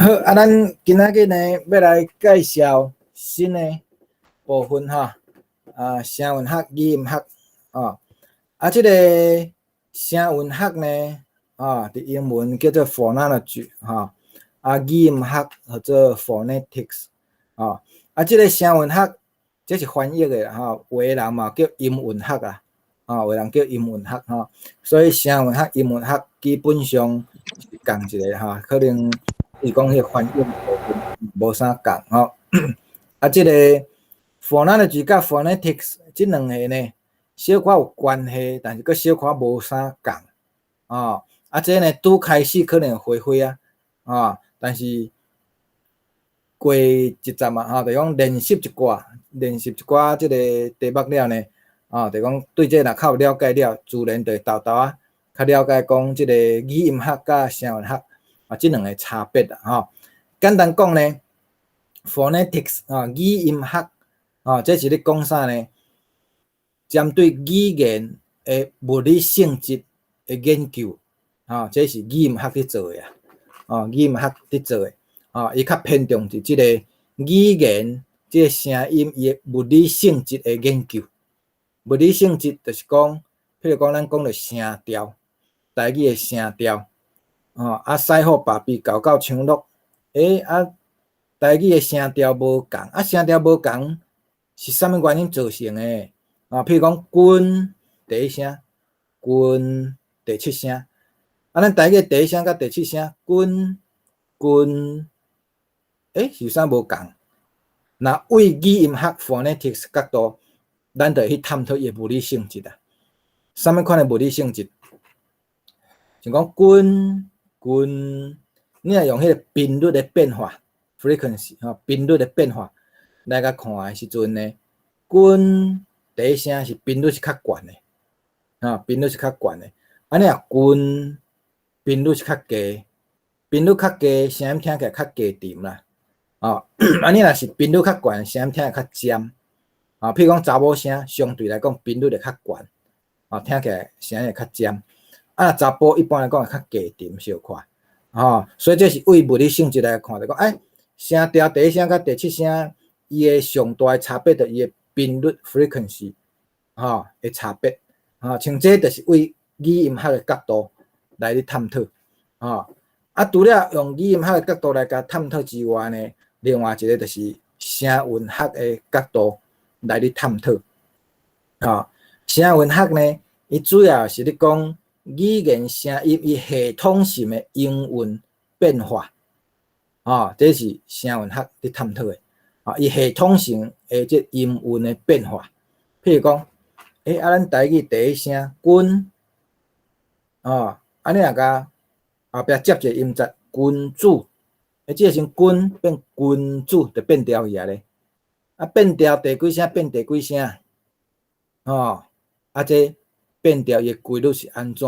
好，啊，咱今仔日呢欲來介紹新的部分吼，啊，聲韻學、語音學，哦，啊，這個聲韻學呢，啊，佇英文叫做 phonology，吼，啊，語音學號做 phonetics，哦，啊，這個聲韻學，這是翻譯的吼，有的人嘛叫音韻學啊，哦，有的人叫音韻學吼，所以聲韻學、音韻學基本上是仝一个吼，可能是講彼個翻譯部分無啥仝吼。啊，這個 phonology 佮 phonetics 這兩个呢，小可有關係，但是閣小可無啥仝，哦，啊，這呢拄開始可能會花啊，哦，但是過一陣啊，吼，就講練習一寡，練習一寡這個題目了呢，哦，就講對這若較有了解了，自然就會沓沓仔較了解講這個語音學佮聲韻學啊，這兩个差別啦，吼。簡單講呢，phonetics 啊，語音學啊，這是咧講啥呢？針對語言的物理性質的研究，啊，這是語音學佇做的啊，哦，語音學佇做的，啊，伊較偏重佇這個語言這個聲音伊的物理性質的研究。物理性質就是講，譬如講咱講著聲調，台語的聲調，哦，啊，師傅爸比厚厚長樂，欸，啊，台語的聲調無仝，啊，聲調無仝是啥物原因造成的？啊，譬如講君第一聲，君第七聲，啊，咱台語第一聲佮第七聲，君君，欸，是啥無仝？若為語音學 phonetics 角度，咱就會去探討伊的物理性質啊。啥物款的物理性質？像講君君，你若用彼個頻率的變化（frequency）吼，頻率的變化來共看的時陣呢，君第一聲是頻率是較懸的，吼，頻率是較懸的。啊，你若君頻率是較低，頻率較低，聲音聽起來較低沉啦。哦，啊，你若是頻率較懸，聲音聽起來較尖。啊，譬如講查某聲，相對來講頻率會較懸，啊，聽起來聲音會較尖。啊，查埔一般來講會較低沉小可，吼，所以這是為物理性質來看，就講，欸，聲調第一聲佮第七聲，伊的上大的差別就伊的頻率 frequency，吼的差別，吼，像這就是為語音學的角度來咧探討，吼，啊，除了用語音學的角度來共探討之外呢，另外一個就是聲韻學的角度來咧探討，吼，聲韻學呢，伊主要是咧講語言聲音伊系統性的音韻變化，吼，這是聲韻學咧探討的，啊，伊系統性的這音韻的變化，譬如講，欸，啊，咱台語第一聲君，哦，啊，你若共後壁接一個音節君子，欸，這個時陣君變君子就變調去啊咧，啊，變調第幾聲變第幾聲，吼，啊，這變調伊的規律是按怎？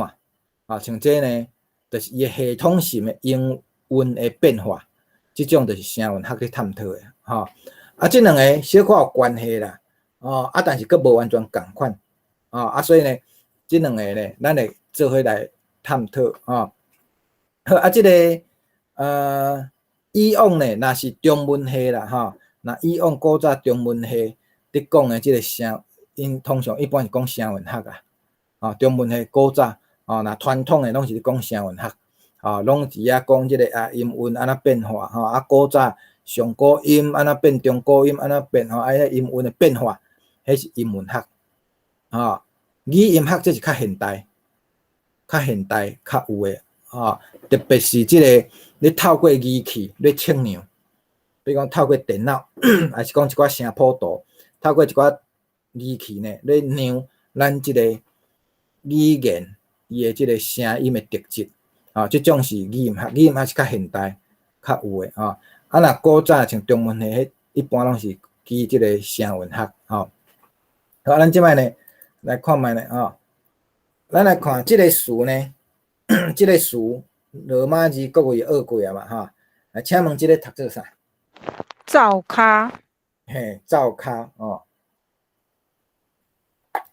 啊，像這呢，就是伊的系統性的音韻的變化，這種就是聲韻學咧探討的，吼。啊，這兩个小可有關係啦，哦，啊，但是閣無完全仝款，哦，啊，所以呢，這兩个呢，咱會做伙來探討，吼。好，啊，這個以往呢，若是中文系啦，吼，若以往古早中文系佇講的這個聲，𪜶通常一般是講聲韻學啊，吼，中文系古早，吼，若傳統的攏是咧講聲韻學，吼，攏佇遐講這個啊音韻按怎變化，吼，啊古早上古音按怎變，中古音按怎變，吼，啊，彼音韻的變化，彼是音韻學，吼，語音學這是較現代，較現代較有的，吼，特別是這個你透過儀器咧測量，比如講透過電腦，還是講一寡聲譜圖，透過一寡儀器呢咧量咱這個語言伊的這個聲音的特質，啊，這種是語音學，語音學是較現代較有的，吼。啊，若古早像中文系，彼一般攏是基於這個聲韻學，吼。好，咱這擺呢來看覓咧，吼。咱來看這個詞呢，這個詞羅馬字各位學過啊嘛，吼。來，請問這個讀做啥？灶跤。嘿，灶跤哦，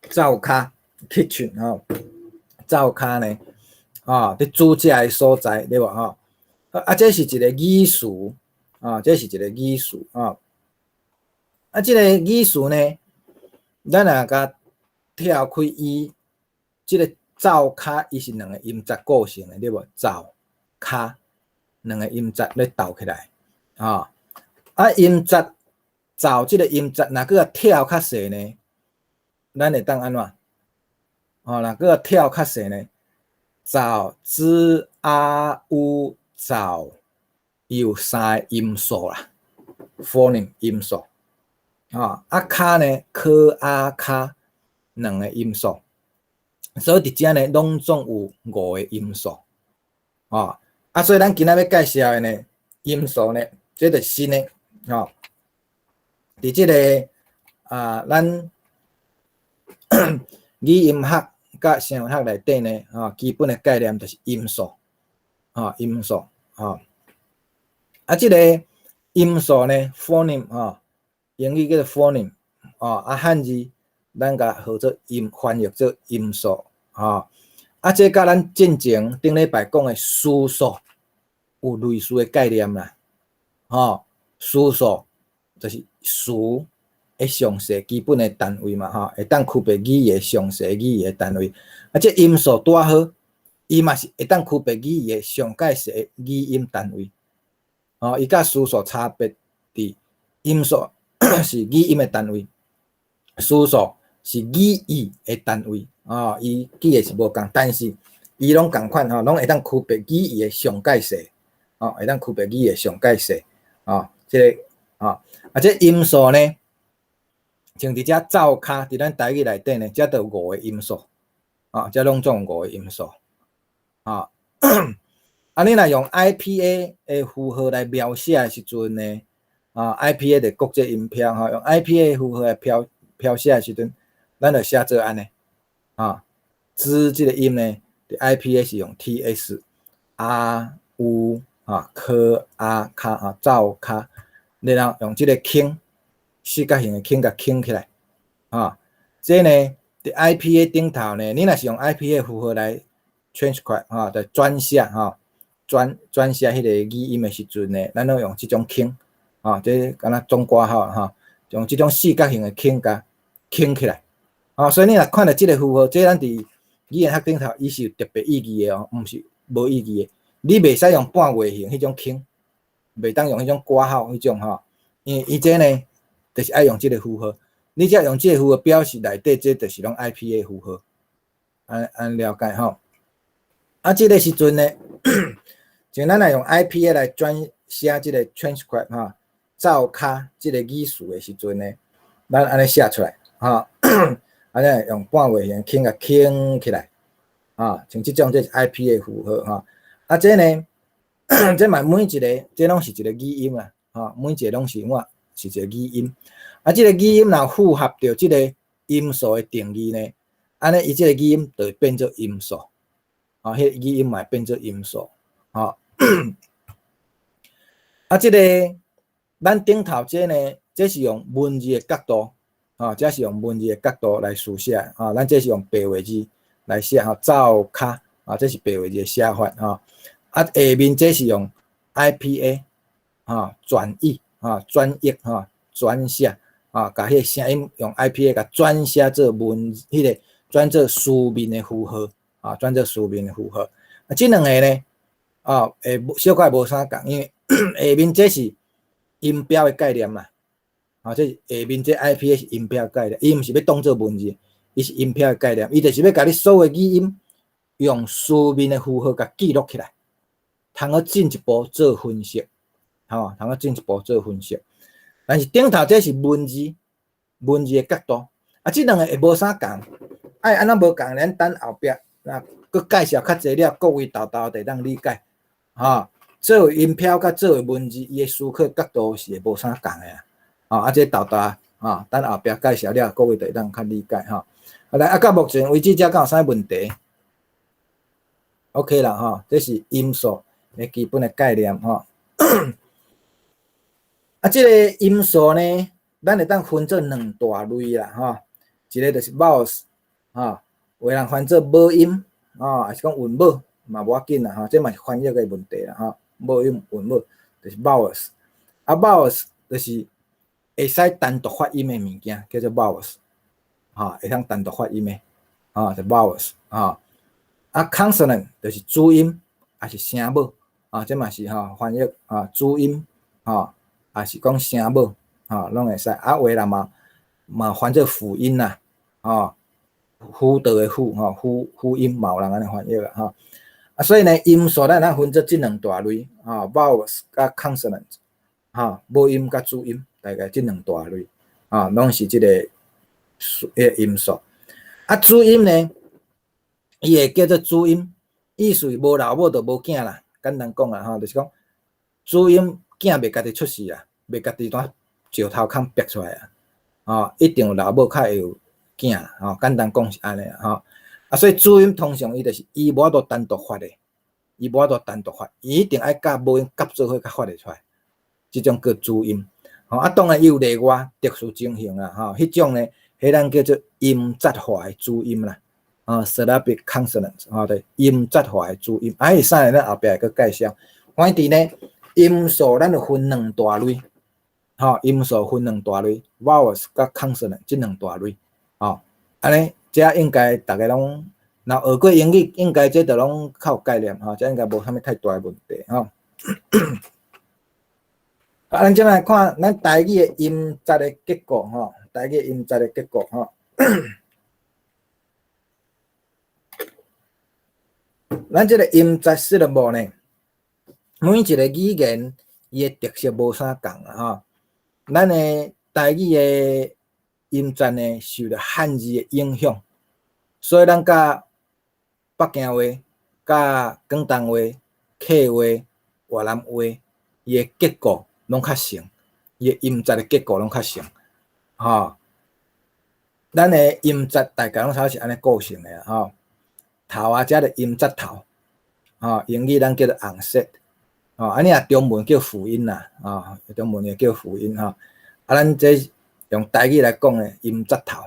灶跤 kitchen 吼，灶跤呢，哦，佇煮食的所在對無吼？啊，這是一個語詞，啊，這是一個語詞啊。啊，這個語詞呢，咱若共跳開伊，這個灶跤伊是兩個音節構成的，對無？灶跤兩個音節咧鬥起來，啊，啊音節灶這個音節，若閣共跳較細呢，咱會當按怎？哦，若閣共跳較細呢？灶、子、啊、烏、灶，伊有三個音素啦，phoneme 音素。啊，啊跤呢？柯啊跤兩個音素，所以佇遮呢，攏總有五個音素。啊，啊，所以咱今仔欲介紹的呢，音素呢，這就是新的，吼。佇這个啊，咱語音學佮聲韻學內底呢，吼，基本的概念就是音素，吼，音素，吼。啊，這个音素呢，phoneme 吼，英語叫做 phoneme，哦，啊，漢字咱共號做音，翻譯做音素，吼。啊，這佮咱進前頂禮拜講的詞素有類似的概念啦，吼，詞素就是詞的詳細基本的單位嘛，吼，會當區別語言詳細語言的單位。啊，這音素拄仔好，伊嘛是會當區別語言上蓋細的語音單位。吼，伊佮詞素差別佇音素是語音的單位，詞素是語義的單位。哦，伊記的是無仝，但是伊攏仝款吼，攏會當區別語義的上蓋細，哦，會當區別語義的上蓋細，哦，這个，哦，啊，這音素呢，像佇遮灶跤，佇咱台語內底呢，遮就有五個音素，哦，遮攏總有五個音素，哦，啊，你若用 IPA 的符號來描寫的時陣呢，啊，IPA 的國際音標吼，用 IPA 符號來標寫的時陣，咱就寫做按呢。啊，茲這個音呢，佇 IPA 是用 TS、A、U 啊、K、A、跤啊、灶跤，然後用這個圈，四角形的圈共圈起來。啊，這呢，佇 IPA 頂頭呢，你若是用 IPA 符號來 transcribe 哈，就轉寫吼，轉寫彼個語音的時陣呢，咱攏用這種圈，啊，這敢若總括號吼，用這種四角形的圈共圈起來。啊，所以你若看著這個符號，這咱佇語言學頂頭，伊是有特別意義的哦，毋是無意義的。你袂使用半月形彼種圈，袂當用彼種括號彼種吼，因為伊這呢，就是愛用這個符號。你只用這個符號表示內底，這就是攏 IPA 符號，按按了解吼。啊，這个時陣呢，像咱若用 IPA 來轉寫這個 transcribe 吼，灶跤這個語詞的時陣呢，咱按呢寫出來吼。按呢用半月形圈共圈起來，啊，像這種這是 IPA 符號吼。啊，這呢，這嘛每一個，這攏是一個語音啊，吼，每一個攏是我是一個語音。啊，這個語音若符合著這個音素的定義呢，按呢伊這個語音就會變做音素，啊，彼個語音嘛會變做音素，吼。啊，這個咱頂頭這呢，這是用文字的角度。吼，這是用文字的角度來書寫，吼，咱這是用白話字來寫，吼，灶跤，啊，這是白話字的寫法，吼。啊，下面這是用 IPA，吼，轉譯，吼，轉譯，吼，轉寫，啊，共彼个聲音用 IPA 共轉寫做文，彼个轉做書面的符號，啊，轉做書面的符號。啊，這兩個呢，啊，會小可無啥仝，因為下面這是音標的概念啦。啊，這下面這 IPA 是音標概念，伊毋是欲當做文字，伊是音標的概念，伊就是欲共你所有語音用書面的符號共記錄起來，通好進一步做分析，吼，通好進一步做分析。但是頂頭這是文字，文字的角度，啊，這兩個會無啥仝，愛按怎無仝？咱等後壁若閣介紹較濟了，各位沓沓就會當理解，吼。作為音標佮作為文字，伊的思考角度是會無啥仝的啊。吼，啊，這沓沓，吼，等後壁介紹了，各位就會當較理解吼。啊，來，啊，到目前為止，遮敢有啥問題？OK 啦，吼，這是音素的基本的概念吼。啊，這个音素呢，咱會當分做兩大類啦，吼。一个就是 vowels，吼，有的人翻做母音，吼，抑是講韻母嘛無要緊啦，吼，這嘛是翻譯的問題啦，吼。母音韻母就是 vowels。啊，vowels 就是會使單獨發音的物件，叫做 vowels，吼，會當單獨發音的，吼，就 vowels，吼。啊，consonant 就是子音，抑是聲母，啊，這嘛是吼翻譯啊，子音，吼，抑是講聲母，吼，攏會使。啊，有的人嘛嘛翻做輔音啦，吼，輔導的輔，吼，輔輔音嘛有人按呢翻譯啦，吼。啊，所以呢，音素咱通分做這兩大類，吼，vowels 佮 consonant，吼，母音佮子音，大概這兩大類，啊，攏是這個彼個音素。啊，子音呢，伊會叫做子音，意思無老母就無囝啦。簡單講啦，吼，就是講子音囝袂家己出世啦，袂家己佇石頭空迸出來啊，吼，一定有老母較會有囝，吼，簡單講是按呢，吼。啊，所以子音通常伊就是伊無法度單獨發的，伊無法度單獨發，伊一定愛佮母音夾做伙才發會出來，這種叫子音。吼，啊，當然伊有例外特殊情形啦，吼，彼種呢，彼咱叫做音節化的子音啦。啊，syllabic consonant，吼，對，音節化的子音，啊，彼三个咱後壁會閣介紹。反正呢，音素咱就分兩大類，吼，音素分兩大類，vowels 佮 consonant 這兩大類，吼，按呢，這應該逐家攏，若學過英語，應該這就攏較有概念，吼，這應該無啥物太大的問題，吼。啊，咱這來看咱台語的音節的結構，吼，台語音節的結構，吼。咱這個音節 syllable 呢，每一個語言伊的特色無啥仝啦，吼。咱的台語的音節呢，受著漢字的影響，所以咱佮北京話、佮廣東話、客話、越南話，伊的結構攏較像，伊的音節的結構攏較像，吼。咱的音節大概攏差不多是按呢構成的吼。頭仔遮的音節頭，吼，英語咱叫做 onset，吼，按呢啊中文叫輔音啦，吼，中文也叫輔音吼。啊，咱這用台語來講呢，音節頭，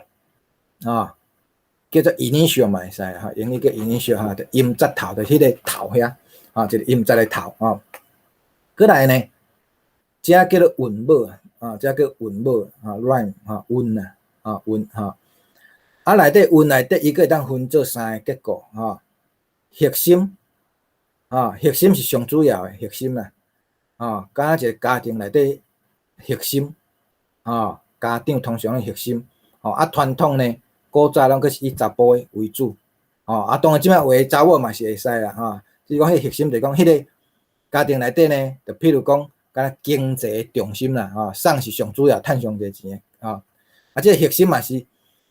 吼，叫做 initial 嘛會使，吼，英語叫 initial 吼，就音節頭，就彼個頭遐，吼，一個音節的頭，吼。過來呢，這叫做韻母，啊，這叫韻母，啊，rime，吼，韻啊，啊，韻，吼。啊，內底韻內底，伊閣會當分做三个結構，吼，核心，吼，核心是上主要的核心啦，吼，敢若一個家庭內底核心，吼，家長通常的核心，吼，啊，傳統呢，古早攏閣是以查埔的為主，吼，啊，當然這擺話查某嘛是會使啦，吼，只是講彼個核心就是講彼個家庭內底呢，就譬如講，敢若經濟重心啦，吼，送是上主要，趁上濟錢的，吼，啊，這個核心嘛是。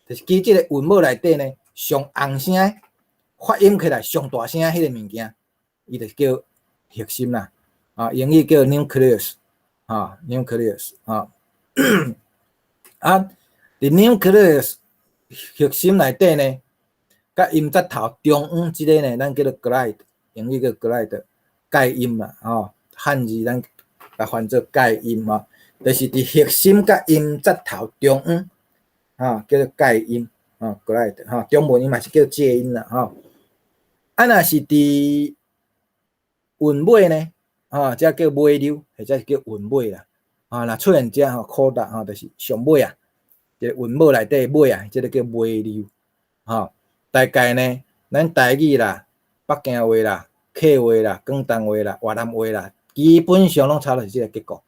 就是其這個韻母內底呢，上紅聲發音起來上大聲彼個物件，伊就叫核心啦。啊，英語叫 nucleus，啊，nucleus，啊，啊，佇 nucleus 核心內底呢，佮音節頭中央這個呢，咱叫做 glide，英語叫 glide，介音啦，吼，漢字咱來翻做介音吼，就是佇核心佮音節頭中央。啊，叫做介音，啊，glide，吼，中文伊嘛是叫介音啦，吼。啊，若是佇韻尾呢，啊，這叫尾溜，或者是叫韻尾啦。啊，若出現這吼，coda 吼，就是上尾啊，這個韻母內底尾啊，這個叫尾溜，吼。大概呢，咱台語啦、北京話啦、客話啦、廣東話啦、越南話啦，基本上攏差不多是這個結構，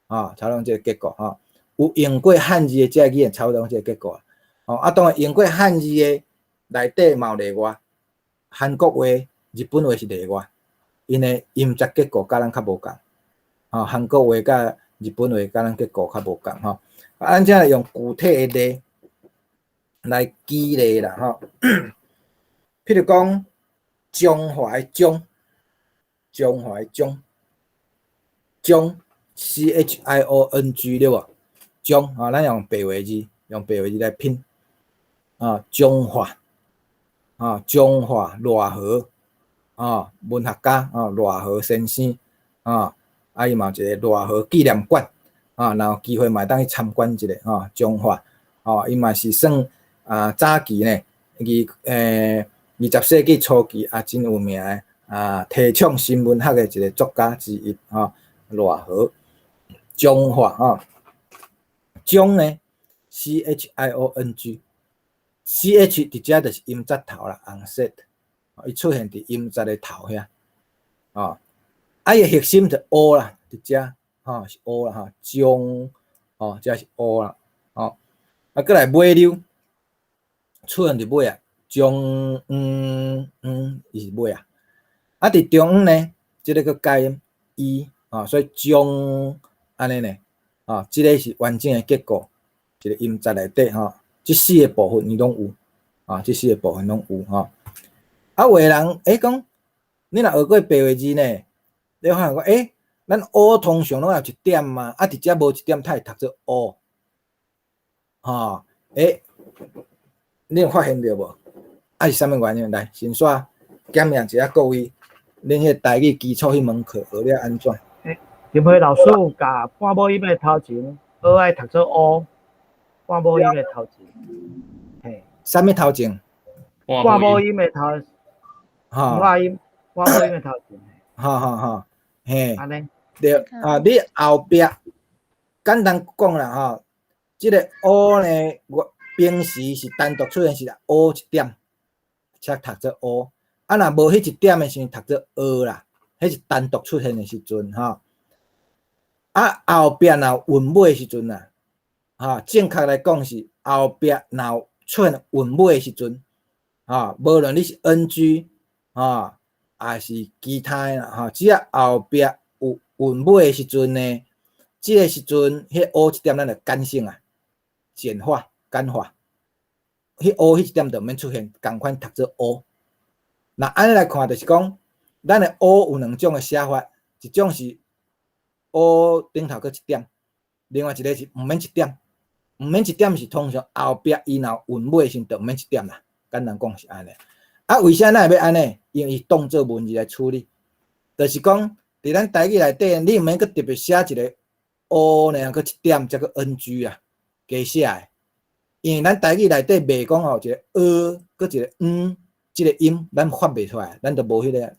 啊，差不多這個結構，吼。有用過漢字的這個語言，差不多這個結構啊。哦，啊，當然用過漢字的內底嘛有例外，韓國話、日本話是例外，𪜶的音節結構佮咱較無仝。吼，韓國話佮日本話佮咱結構較無仝吼。啊，咱這來用具體的例來舉例啦吼。譬如講，彰化的彰，彰化的彰，彰 CHIONG 對無？彰啊，咱用白話字，用白話字來拼啊，彰化啊，彰化賴和啊，文學家啊，賴和先生啊，啊伊嘛有一個賴和紀念館啊，若有機會嘛會當去參觀一下啊，彰化哦，伊嘛是算啊早期呢，二20世紀初期啊，真有名的啊，提倡新文學的一个作家之一吼，賴和彰化吼，彰呢，CHIONG，CH 佇遮就是音節頭啦，onset，伊出現佇音節的頭遐，吼，啊伊的核心就 O 啦，佇遮吼是 O 啦吼，彰吼遮是 O 啦，吼，啊閣來尾溜出現佇尾啊，彰嗯嗯，伊是尾啊。啊，佇中央呢，這个閣介音 E，啊，所以彰按呢呢，啊，這个是完整的結構，一個音節內底吼，這四个部分伊攏有，啊，這四個部分攏有吼。啊，有的人欸講，你若學過白話字呢，你發現講，欸，咱 O 通常攏有一點嘛，啊，佇遮無一點，它會讀做 O，吼，欸，你有發現著無？啊是啥物原因？來，先煞檢驗一下各位。恁彼個台語基礎彼門課學了按怎？欸，林輝老師，共半母音的頭前，學愛讀做 O，半母音的頭前，嘿。啥物頭前？半母音的頭，半音，半母音的頭前。吼吼吼，嘿。按呢？對啊，你後壁簡單講啦吼，這个 O 呢，我平時是單獨出現是 O 一點，才讀做 O。啊，若無彼一點的時陣讀做 O 啦，彼是單獨出現的時陣吼。啊，後壁若有韻尾的時陣啊，吼，正確來講是後壁若有出現韻尾的時陣，吼，無論你是 NG 吼，抑是其他的啦，吼，只要後壁有韻尾的時陣呢，這个時陣彼 O 一點咱就簡省啊，簡化、簡化，彼 O 彼一點就毋免出現，仝款讀做 O。那按呢來看，就是講，咱的 O 有兩種的寫法，一種是 O 頂頭閣一點，另外一个是毋免一點，毋免一點是通常後壁伊若有韻尾的時陣就毋免一點啦。簡單講是按呢。啊，為啥咱會欲按呢？因為伊當做文字來處理，就是講佇咱台語內底，你毋免閣特別寫一个 O 呢，閣一點才閣 NG 啊，加寫的。因為咱台語內底袂講吼一个 E 閣一个 N。這个音咱發袂出來，咱就無彼个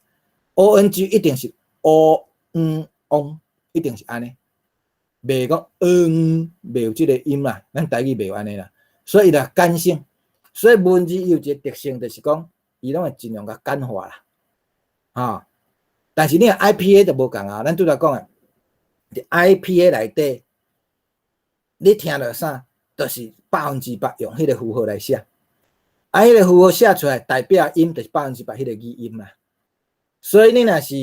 O N G 一定是 O N 翁，一定是按呢，袂講 N 袂有這个音啦，咱台語袂有按呢啦，所以伊就簡省。所以文字有一个特性，就是講伊攏會盡量共簡化啦，啊！但是你若 IPA 就無仝啊，咱拄才講的，佇 IPA 內底，你聽著啥，就是100%用彼个符號來寫。啊，彼个符號寫出來代表音，就是百分之百彼个語音啦。所以你若是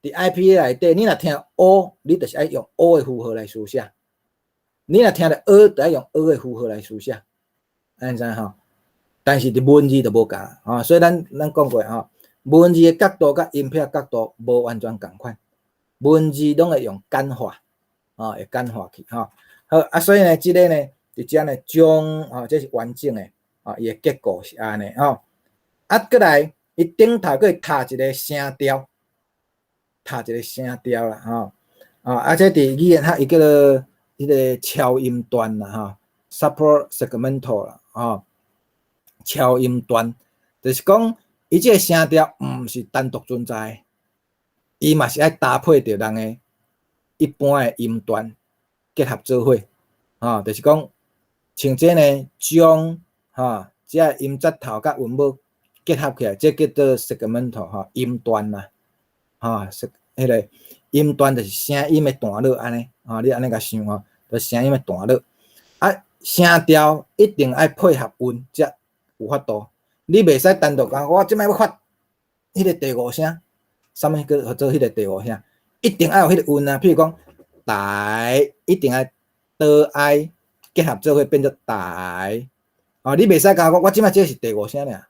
佇 IPA 內底，你若聽 O，你就是愛用 O 的符號來書寫；你若聽著 E，就愛用 E 的符號來書寫。按呢知吼？但是佇文字就無仝吼，所以咱講過吼，文字的角度佮音標角度無完全仝款，文字攏會用簡化，吼，會簡化去吼。好啊，所以呢，這个呢，佇遮呢將吼，這是完整的。啊，伊的結構是按呢吼，啊，閣來伊頂頭閣會插一个聲調，插一个聲調啦吼，啊，啊，這佇語言學伊叫做彼个超音段啦吼，suprasegmental 啦吼，超音段，就是講伊這个聲調毋是單獨存在，伊嘛是愛搭配著人的一般的音段結合做伙，吼，就是講像這呢將。吼，這音節頭佮韻母結合起來，這叫做 segmental 吼，音段啦，吼，是彼个音段就是聲音的段落按呢，吼，你按呢共想吼，就聲音的段落。啊，聲調一定愛配合韻才有法度，你袂使單獨講，我這擺欲發彼个第五聲，啥物叫做彼个第五聲？一定愛有彼个韻啊，譬如講，台，一定愛 D I 結合做伙變做台。哦，你袂使共我講，我這擺這是第五聲爾，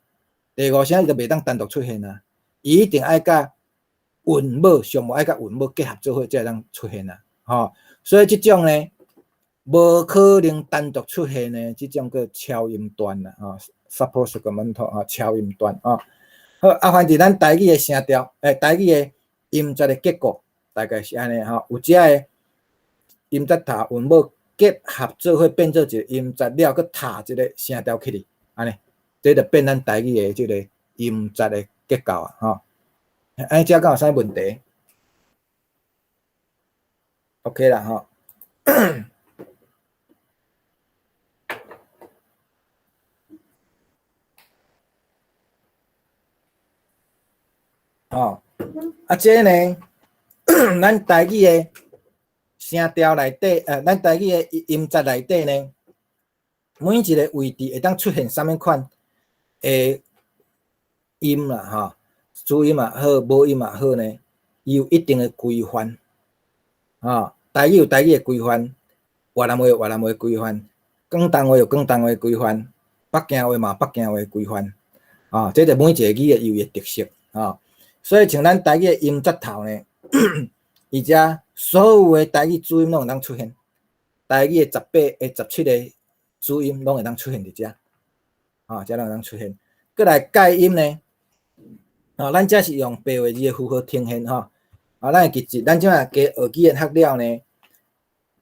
第五聲伊就袂當單獨出現啊，伊一定愛佮韻母上無愛佮韻母結合做伙才會當出現啊，吼，所以這種呢，無可能單獨出現的這種叫超音段啦，吼，suprasegmental 吼，超音段吼。好，啊，反正咱台語的聲調，欸，台語的音節的結構大概是按呢吼，有遮个音節頭韻母結合做伙變做一個音節了，閣插一個聲調起去，按呢，這就變咱台語的這個音節的結構啊，吼。按呢遮敢有啥問題？OK 啦吼。吼，啊，這呢，咱台語的聲調內底，咱台語的音節內底呢，每一個位置會當出現啥物款的音啦，吼，主音也好，母音也好呢，伊有一定的規範，吼，台語有台語的規範，越南話有越南話的規範，廣東話有廣東話的規範，北京話嘛有北京話的規範，啊，這就每一個語言有伊的特色，啊，所以像咱台語的音節頭呢，伊遮所有的台語主音攏會當出現，台語的18、17個主音攏會當出現佇遮，啊，遮攏會當出現。閣來介音呢，啊，咱遮是用白話字的符號呈現吼，啊，咱會記得，咱這馬加學語言學了呢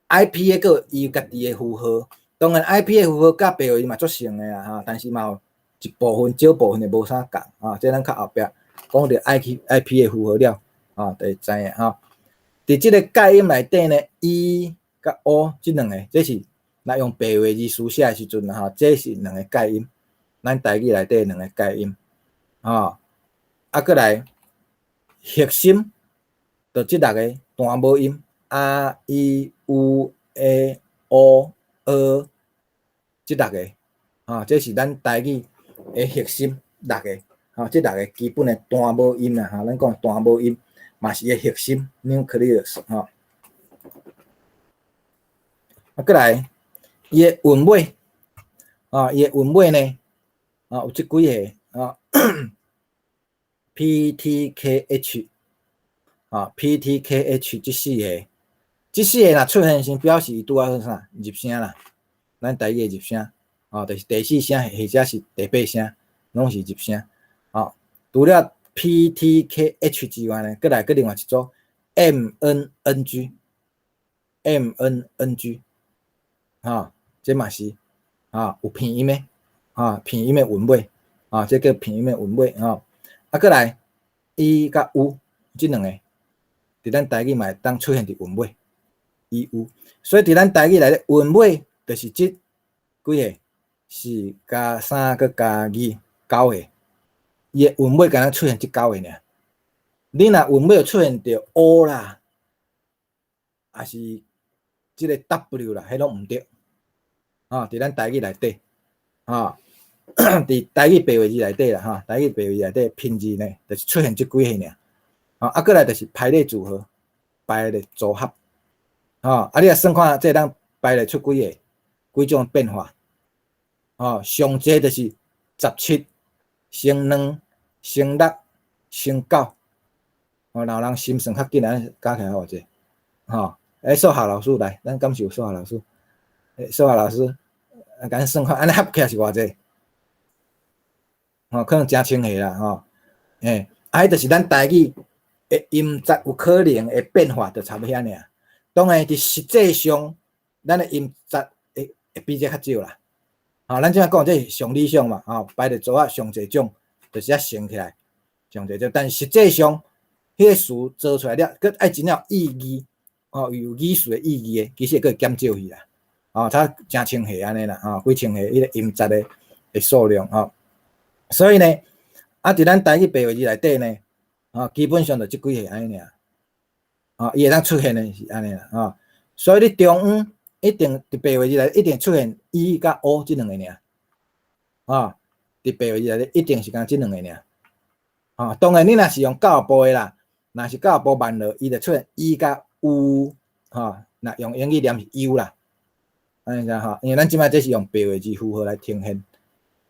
，IPA閣有伊家己的符號，當然 IPA 符號佮白話字嘛足像的啦，吼，但是嘛有一部分少部分的無啥仝，啊，這咱較後壁講著 IPA 符號了，啊，就會知影吼。佇這個介音內底呢，E佮 O 這兩個，這是若用白話字書寫的時陣吼，這是兩個介音，咱台語內底兩個介音，吼，啊，閣來核心，就這六個單母音，A、I、U、A、O、E，這六個，吼，這是咱台語的核心六個，吼，這六個基本的單母音啦，吼，咱講單母音嘛是伊的核心 nucleus 吼。啊，閣來，伊的韻尾，啊，伊的韻尾呢，啊，有這幾個，啊，P、T、K、H，啊，P、T、K、H 這四個，這四個若出現時，表示伊拄仔好啥入聲啦，咱台語的入聲，啊，就是第四聲或者是第八聲，攏是入聲。啊，除了 P、T、K、H 之外呢，閣來閣另外一組 M、N、N、G，M、N、N、G，哈，這嘛是啊有鼻音的，啊鼻音的韻尾，啊這叫鼻音的韻尾吼。啊，閣來 E 佮 U 這兩個，佇咱台語嘛會當出現佇韻尾，E、U，所以佇咱台語內底韻尾就是這幾個，四加三閣加二九個，伊的韻尾敢若出現這九個爾。你若韻尾有出現著 O 啦，抑是這個 W 啦，彼攏毋對。啊，佇咱台語內底，啊，佇台語白話字內底啦，哈，台語白話字內底拼字呢，就是出現這幾個爾。啊，閣來就是排列組合，排列組合，啊，啊，你若算看這當排列出幾個，幾種變化，哦，上濟就是17乘2乘6乘9，哦，若有人心算較緊，按加起來偌濟，吼，欸，數學老師來，咱敢是有數學老師？欸，數學老師，啊，共咱算看，按呢合起來是偌濟？吼，可能誠千個啦，吼，欸，啊，彼就是咱台語的音節有可能會變化，就差不多遐爾。當然，佇實際上，咱的音節會比這較少啦。吼，咱這馬講這是上理想嘛，吼，排列組合上濟種，就是遐乘起來上濟種。但是實際上，彼個詞做出來了，閣愛真有意義，吼，有語序的意義的，其實會閣會減少去啦。吼，差誠千個按呢啦，吼，幾千個彼個音節的數量，吼。所以呢，啊，佇咱台語白話字內底呢，吼，基本上就這幾個按呢爾，吼，伊會當出現的是按呢啦，吼。所以你中央一定佇白話字內底一定出現 E 佮 O 這兩個爾，吼，佇白話字內底一定是干這兩個爾，吼。當然你若是用教育部的啦，若是教育部慢落，伊就出現 E 佮 U，吼，若用英語念是 U 啦，按呢吼，因為咱這擺這是用白話字符號來呈現，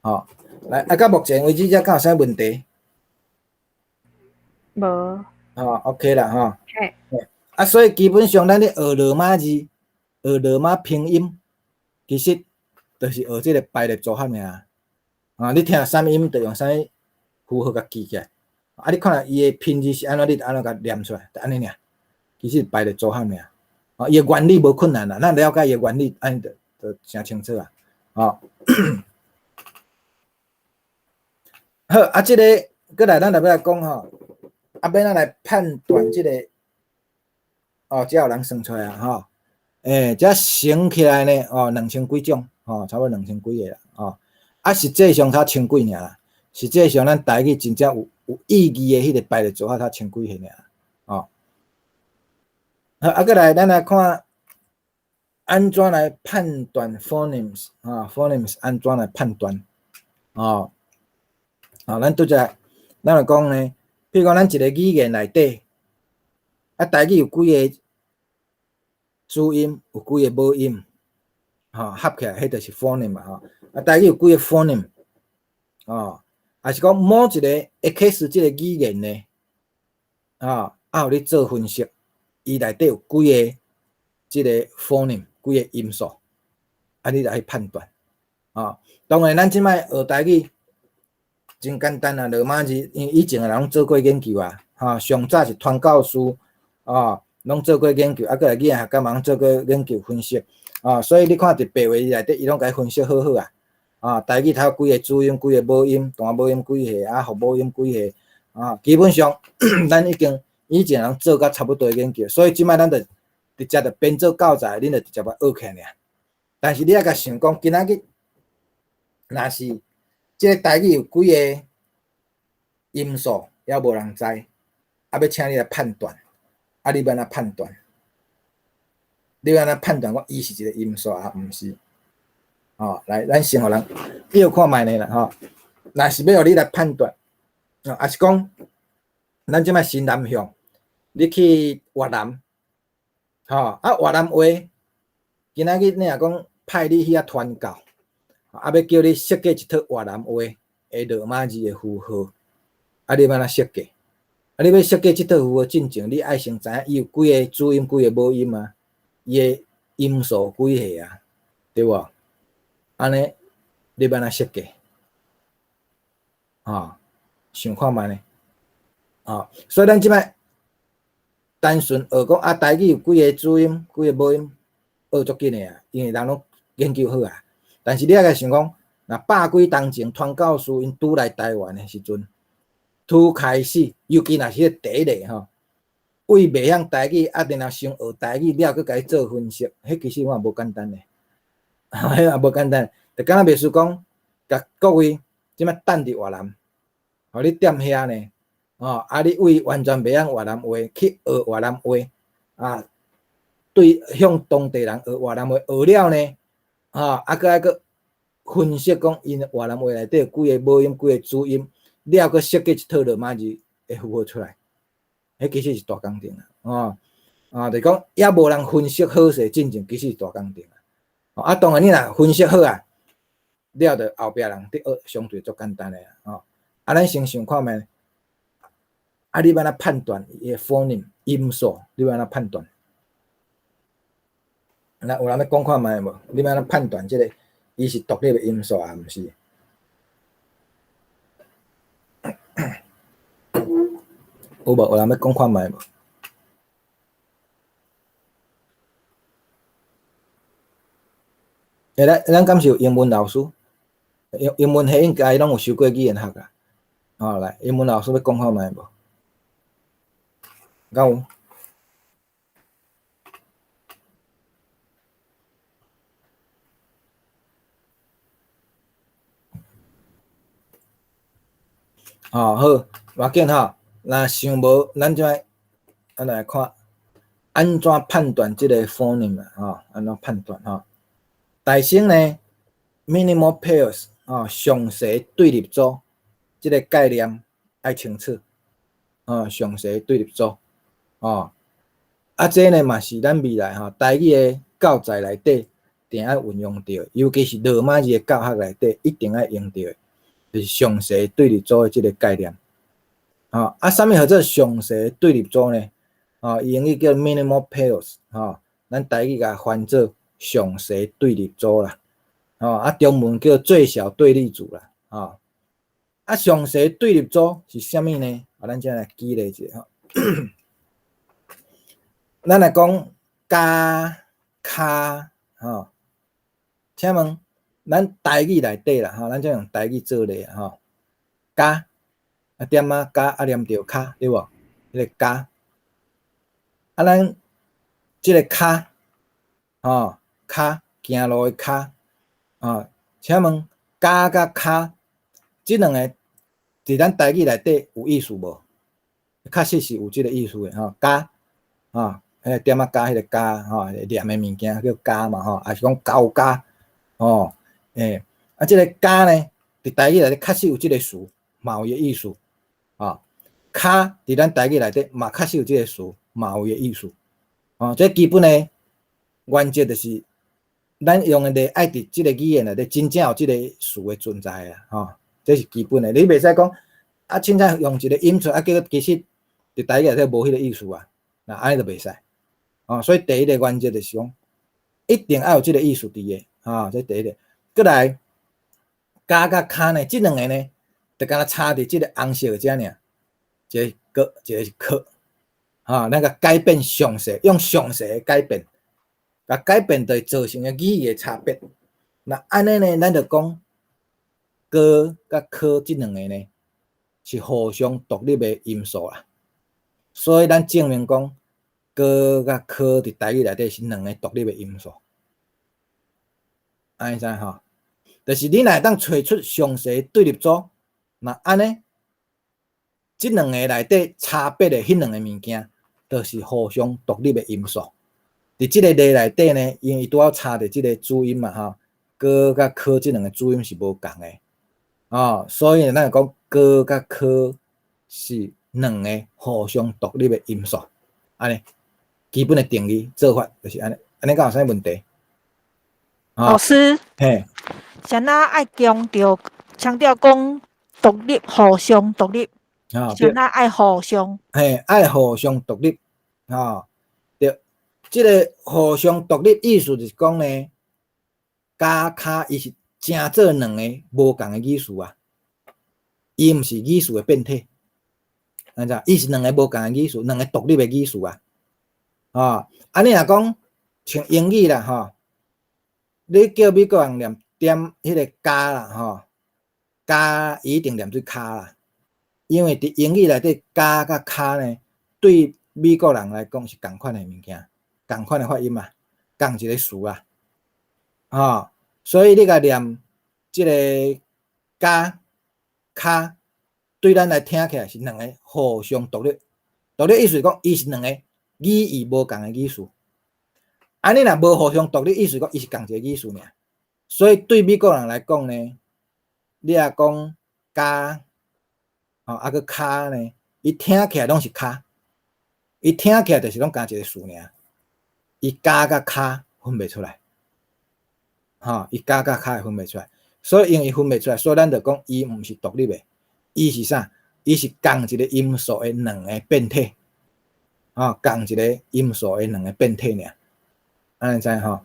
吼。來，啊，到目前為止，這敢有啥問題？無。吼，OK 啦，吼。嘿。啊，所以基本上咱咧學羅馬字，學羅馬拼音，其實就是學這個排列組合爾。啊，你聽啥物音，就用啥物符號共記起來。啊，你看伊的拼字是按怎，你就按怎共念出來，就按呢爾。其實排列組合爾。啊，伊的原理無困難啦，咱了解伊的原理，按呢就誠清楚啊。吼。好，啊，這個閣來，咱來欲來講吼，啊，欲按怎來判斷這個？哦，這有人算出來啊，吼，欸，這乘起來呢，哦，兩千幾種，吼，差不多兩千幾个啦，吼，啊，實際上才千幾爾啦，實際上咱台語真正有意義的彼個排列組合才千幾個爾，哦。好，啊，閣來，咱來看按怎來判斷 phonemes 啊，phonemes 按怎來判斷？哦，啊，咱拄才咱來講呢，譬如講咱一個語言內底，啊，台語有幾个主音，有幾個母音，吼，合起來，彼就是 phoneme 嘛，吼。啊，台語有幾个 phoneme，哦，抑是講某一个 X 這个語言呢，啊，啊，予你做分析，伊內底有幾个這个 phoneme，幾个音素，啊，你來去判斷，啊，當然咱這擺學台語真簡單啊，羅馬字，因為以前的人攏做過研究啊，吼，上早是傳教士，啊，攏做過研究，啊，閣來語言學家嘛攏做過研究分析，啊，所以你看佇白話字內底，伊攏共伊分析好好啊，啊，台語頭幾个主音，幾个母音，大母音幾个，啊，復母音幾个，啊，基本上咱已經以前人做甲差不多研究，所以這擺咱就直接就編做教材，恁就直接來學起來爾。但是你愛共想講，今仔日若是這个台語有幾个音素，猶無人知，啊，欲請你來判斷，啊，你欲按怎判斷？你欲按怎判斷講伊是一个音素抑毋是？吼，來，咱先予人臆看覓呢啦，吼。若是欲予你來判斷，啊，抑是講咱這擺新南向，你去越南，吼，啊，越南話，今仔日你若講派你去遐傳教，啊，欲叫你設計一套越南話的羅馬字的符號，啊，你欲按怎設計？啊，你欲設計這套符號進前，你愛先知影伊有幾个主音、幾个母音啊，伊的音素幾个啊，對無？按呢，你欲按怎設計？吼，想看覓呢？吼，所以咱這擺單純學講啊，台語有幾个主音、幾个母音，學足緊的啊，因為人攏研究好啊。但是你愛共想講，若百幾冬前傳教士𪜶拄來台灣的時陣，拄開始，尤其若是彼個第一个吼，為袂曉台語，啊，然後先學台語了，閣共伊做分析，彼其實嘛無簡單的，彼嘛無簡單。就敢若袂輸講，共各位這擺等佇越南，予你踮遐呢，吼，啊，你為完全袂曉越南話去學越南話，啊，對向當地人學越南話，學了呢，吼，啊，閣愛閣分析講𪜶越南話內底有幾个母音、幾个主音，了閣設計一套羅馬字的符號出來，彼其實是大工程啊，吼，啊，就是講猶無人分析好勢進前，其實是大工程啊。啊，當然你若分析好啊，了就後壁人佇學相對足簡單的啊，吼。啊，咱先想看覓，啊，你欲按怎判斷伊的 phoneme 音素，你欲按怎判斷？那有人欲講看覓無？你欲按怎判斷這个伊是獨立的音素抑毋是？有無？有人欲講看覓無？欸，咱敢是有英文老師？英文系應該攏有修過語言學啊。吼，來，英文老師欲講看覓無？敢有？哦，好，無要緊吼。若想無，咱這擺咱來看，按怎判斷這个 phoneme 啊？吼，按怎判斷吼？大先呢，minimal pairs 吼，上細對立組這个概念愛清楚。哦，上細對立組，哦，啊，這呢嘛是咱未來吼台語的教材內底定愛運用著，尤其是羅馬字的教學內底一定愛用著的，就是上細對立組的這个概念。吼，啊，啥物號做上細對立組呢？吼，英語叫 minimal pairs，吼，咱台語共翻做上細對立組啦。吼，啊，中文叫最小對立組啦。吼，啊，上細對立組是啥物呢？啊，咱這來舉例一下吼。咱來講加、跤，吼，請問咱台語內底啦，吼，咱這用台語做例吼，加啊點仔加啊連著跤，對無？彼个加，啊，咱這个跤，吼，跤，行路的跤，哦，請問加佮跤，這兩个佇咱台語內底有意思無？確實是有這个意思的吼，加，吼，彼个點仔加彼个加吼，黏的物件叫膠嘛吼，抑是講膠膠，吼，欸，啊，這个加呢，佇台語內底確實有這个詞，嘛有伊的意思，吼，跤佇咱台語內底嘛確實有這个詞，嘛有伊的意思，吼，這基本的原則就是，咱用的例愛佇這个語言內底真正有這个詞的存在啊，吼，這是基本的，你袂使講啊，凊彩用一个音出，啊，結果其實佇台語內底無彼个意思啊，那按呢就袂使，哦，所以第一个原則就是講，一定愛有這个意思佇的，啊，這第一个。閣來，加佮跤呢，這兩个呢，就敢若差佇這个紅色的遮爾，一个閣，一个是殼，哈，咱共改變詳細，用詳細的改變，共改變就會造成的語義的差別。那按呢呢，咱就講，閣佮殼這兩個呢，是互相獨立的音素啦。所以咱證明講，閣佮殼佇台語內底是兩个獨立的音素。按呢知吼？就是你若會當揣出詳細對立組，那按呢，這兩个內底差別的彼兩个物件，就是互相獨立的音素。佇這个例內底呢，因為伊拄好差佇這个主音嘛吼，閣佮殼這兩个主音是無仝的，哦，所以咱就講閣佮殼是兩个互相獨立的音素，按呢，基本的定義做法就是按呢，按呢敢有啥物問題？老師，嘿，啥若愛強調強調講獨立，互相獨立，啥若愛互相，嘿，愛互相獨立，吼，對，這个互相獨立意思就是講呢，加跤伊是成做兩个無仝的語詞啊，伊毋是語詞的變體，按怎？伊是兩个無仝的語詞，兩个獨立的語詞啊，吼，啊，你若講像英語啦，吼，你叫美國人念點彼个加啦，吼，加伊一定念做跤啦，因為佇英語內底加佮跤呢，對美國人來講是仝款的物件，仝款的發音啊，仝一個詞啊，吼，所以你共念這个加跤，對咱來聽起來是兩个互相獨立，獨立意思是講伊是兩个語義無仝的語詞。啊，你若無互相獨立，意思講伊是仝一個語詞爾。所以對美國人來講呢，你若講加，吼啊閣跤呢，伊聽起來攏是跤，伊聽起來就是攏仝一個詞爾。伊加佮跤分袂出來，吼，伊加佮跤會分袂出來。所以因為伊分袂出來，所以咱就講伊毋是獨立的，伊是啥？伊是仝一個音素的兩个變體，吼，仝一個音素的兩个變體爾。按呢知吼？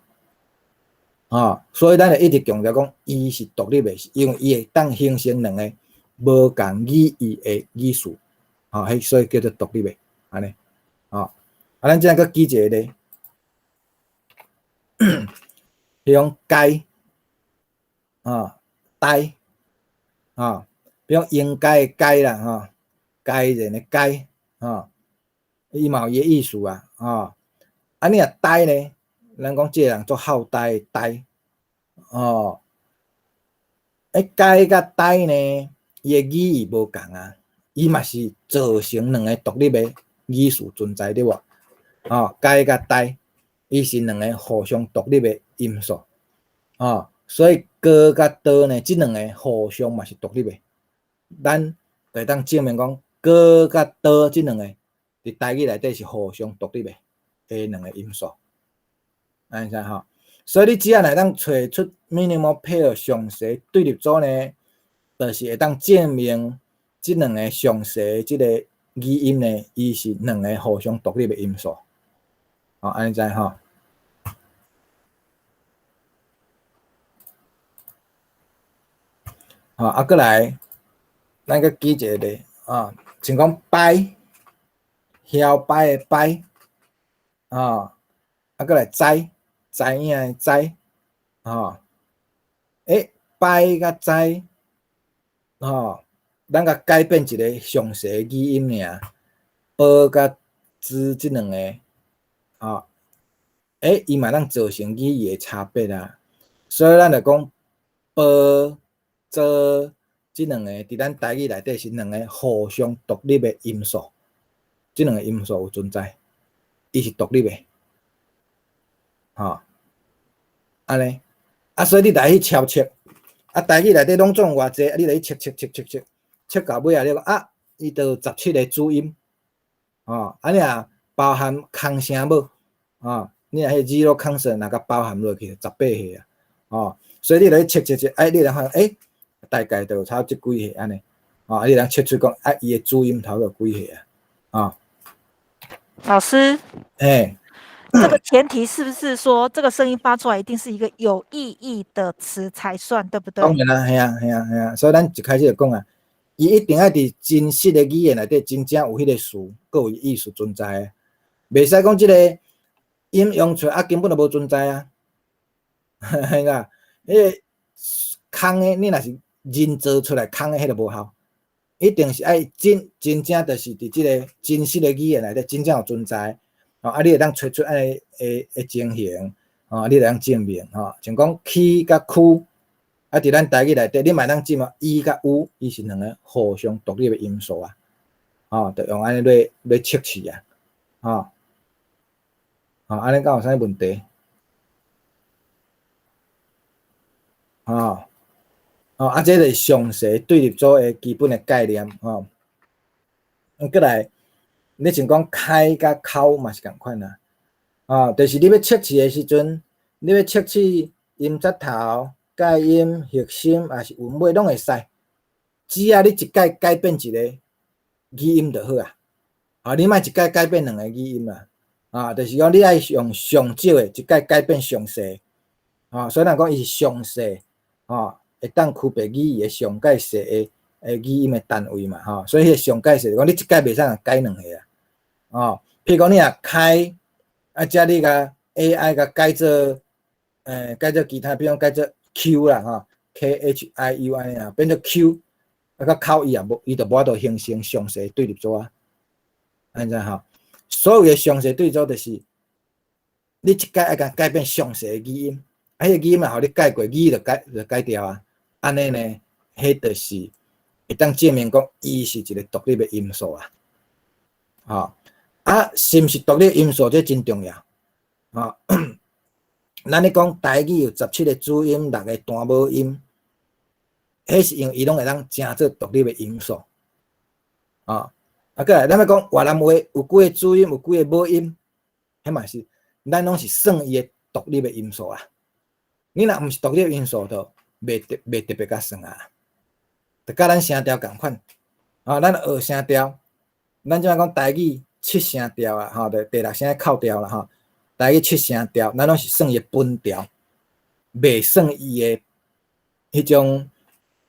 吼，所以咱就一直強調講，伊是獨立的，因為伊會當形成兩个無仝語義的語詞，吼，彼所以叫做獨立的，按呢，吼，啊，咱這閣舉一个例，比如講該，啊，呆，啊，比如應該的該啦，吼，該人的該，吼，伊嘛有伊的意思啊，吼，啊，你若呆呢？咱講這个人足好呆的呆，哦，欸，該佮呆呢，伊的語義無仝啊，伊嘛是造成兩个獨立的語詞存在對無？哦，該佮呆，伊是兩个互相獨立的音素，哦，所以閣佮刀呢，這兩个互相嘛是獨立的。咱會當證明講，閣佮刀這兩個佇台語內底是互相獨立的，的兩个音素。按呢知吼？所以你只要會當揣出 minimal pair 詳細對立組呢，就是會當證明這兩個詳細這個語音呢，伊是兩个互相獨立的音素。哦，按呢知吼？吼，啊，閣來，咱閣舉一个例，啊，像講擺，搖擺的擺，啊，啊，閣來知。知影的知，吼，欸，擺佮知，吼，咱共改變一个詳細語音爾， ㄅ佮ㄓ這兩个，吼，欸，伊嘛通造成語義的差別啊。所以咱就講 ㄅ、ㄓ這兩個，佇咱台語內底是兩个互相獨立的音素，這兩个音素有存在，伊是獨立的，吼，按呢，啊，所以你來去超測，啊，台語內底攏總偌濟，啊，你來去測測測測測，測到尾仔，你講啊，伊就有17个子音，吼，啊，你若包含空聲母，吼，你若彼 zero consonant 若共包含落去，18个啊，吼，所以你來去測測測，哎，你來看，欸，大概就差這幾個按呢，吼，啊，你通測出講，啊，伊的子音頭有幾個啊，吼。老師，欸，這個前提是不是說，這個聲音發出來一定是一個有意義的詞才算，對不對？當然啦，係啊，係啊，係啊，所以咱一開始就講啊，伊一定愛佇真實的語言內底，真正有彼个詞，閣有意思存在的，袂使講這个音用出來啊，根本就無存在啊，係啦，彼个空的，你若是人造出來空的，彼个無效，一定是愛真真正就是佇這个真實的語言內底真正有存在，吼，啊，你會當揣出按呢的的情形，吼，你會當證明，吼，像講區佮區，啊，佇咱台語內底，你嘛會當證明伊佮烏，伊是兩个互相獨立的音素啊，吼，就用按呢咧咧測試啊，吼，吼，按呢敢有啥物問題？吼，吼，啊，這就是詳細對立組的基本的概念，吼。啊，閣來，你像講開佮口嘛是仝款啊，啊，就是你欲測試的時陣，你欲測試音節頭、介音、核心，抑是韻尾，攏會使。只要你一改改變一個語音就好啊。啊，你莫一改改變兩个語音啊。啊，就是講你愛用上少的，一改改變上細。啊，所以咱講伊是上細，吼，會當區別語義的上蓋細的的語音的單位嘛，吼。所以彼个上蓋細就講你一改袂使共改兩个啊。哦，譬如講你若開，啊，遮你共 AI 共改做，改做其他，比如講改做 Q 啦，吼，KHIU 按呢啊，變做 Q，啊，佮口伊也無，伊就無法度形成詳細對立組啊。按呢吼，所有的詳細對立組就是，你一改愛共改變詳細的語音，啊，彼个語音若予你改過，語就改就改掉啊。按呢呢，彼就是會當證明講，伊是一个獨立的音素啊。吼，啊，是毋是獨立音素，這真重要。吼，咱咧講台語有17个子音，六个單母音，彼是因為伊攏會當成做獨立的音素。啊，啊，閣來，咱欲講越南話有幾个子音，有幾个母音，彼嘛是，咱攏是算伊的獨立的音素啊。你若毋是獨立音素，就袂特袂特別共算啊。就佮咱聲調仝款，啊，咱學聲調，咱這擺講台語七聲調啊，吼，就第六聲扣掉啦，吼。台語七聲調，咱攏是算伊的本調，袂算伊的彼種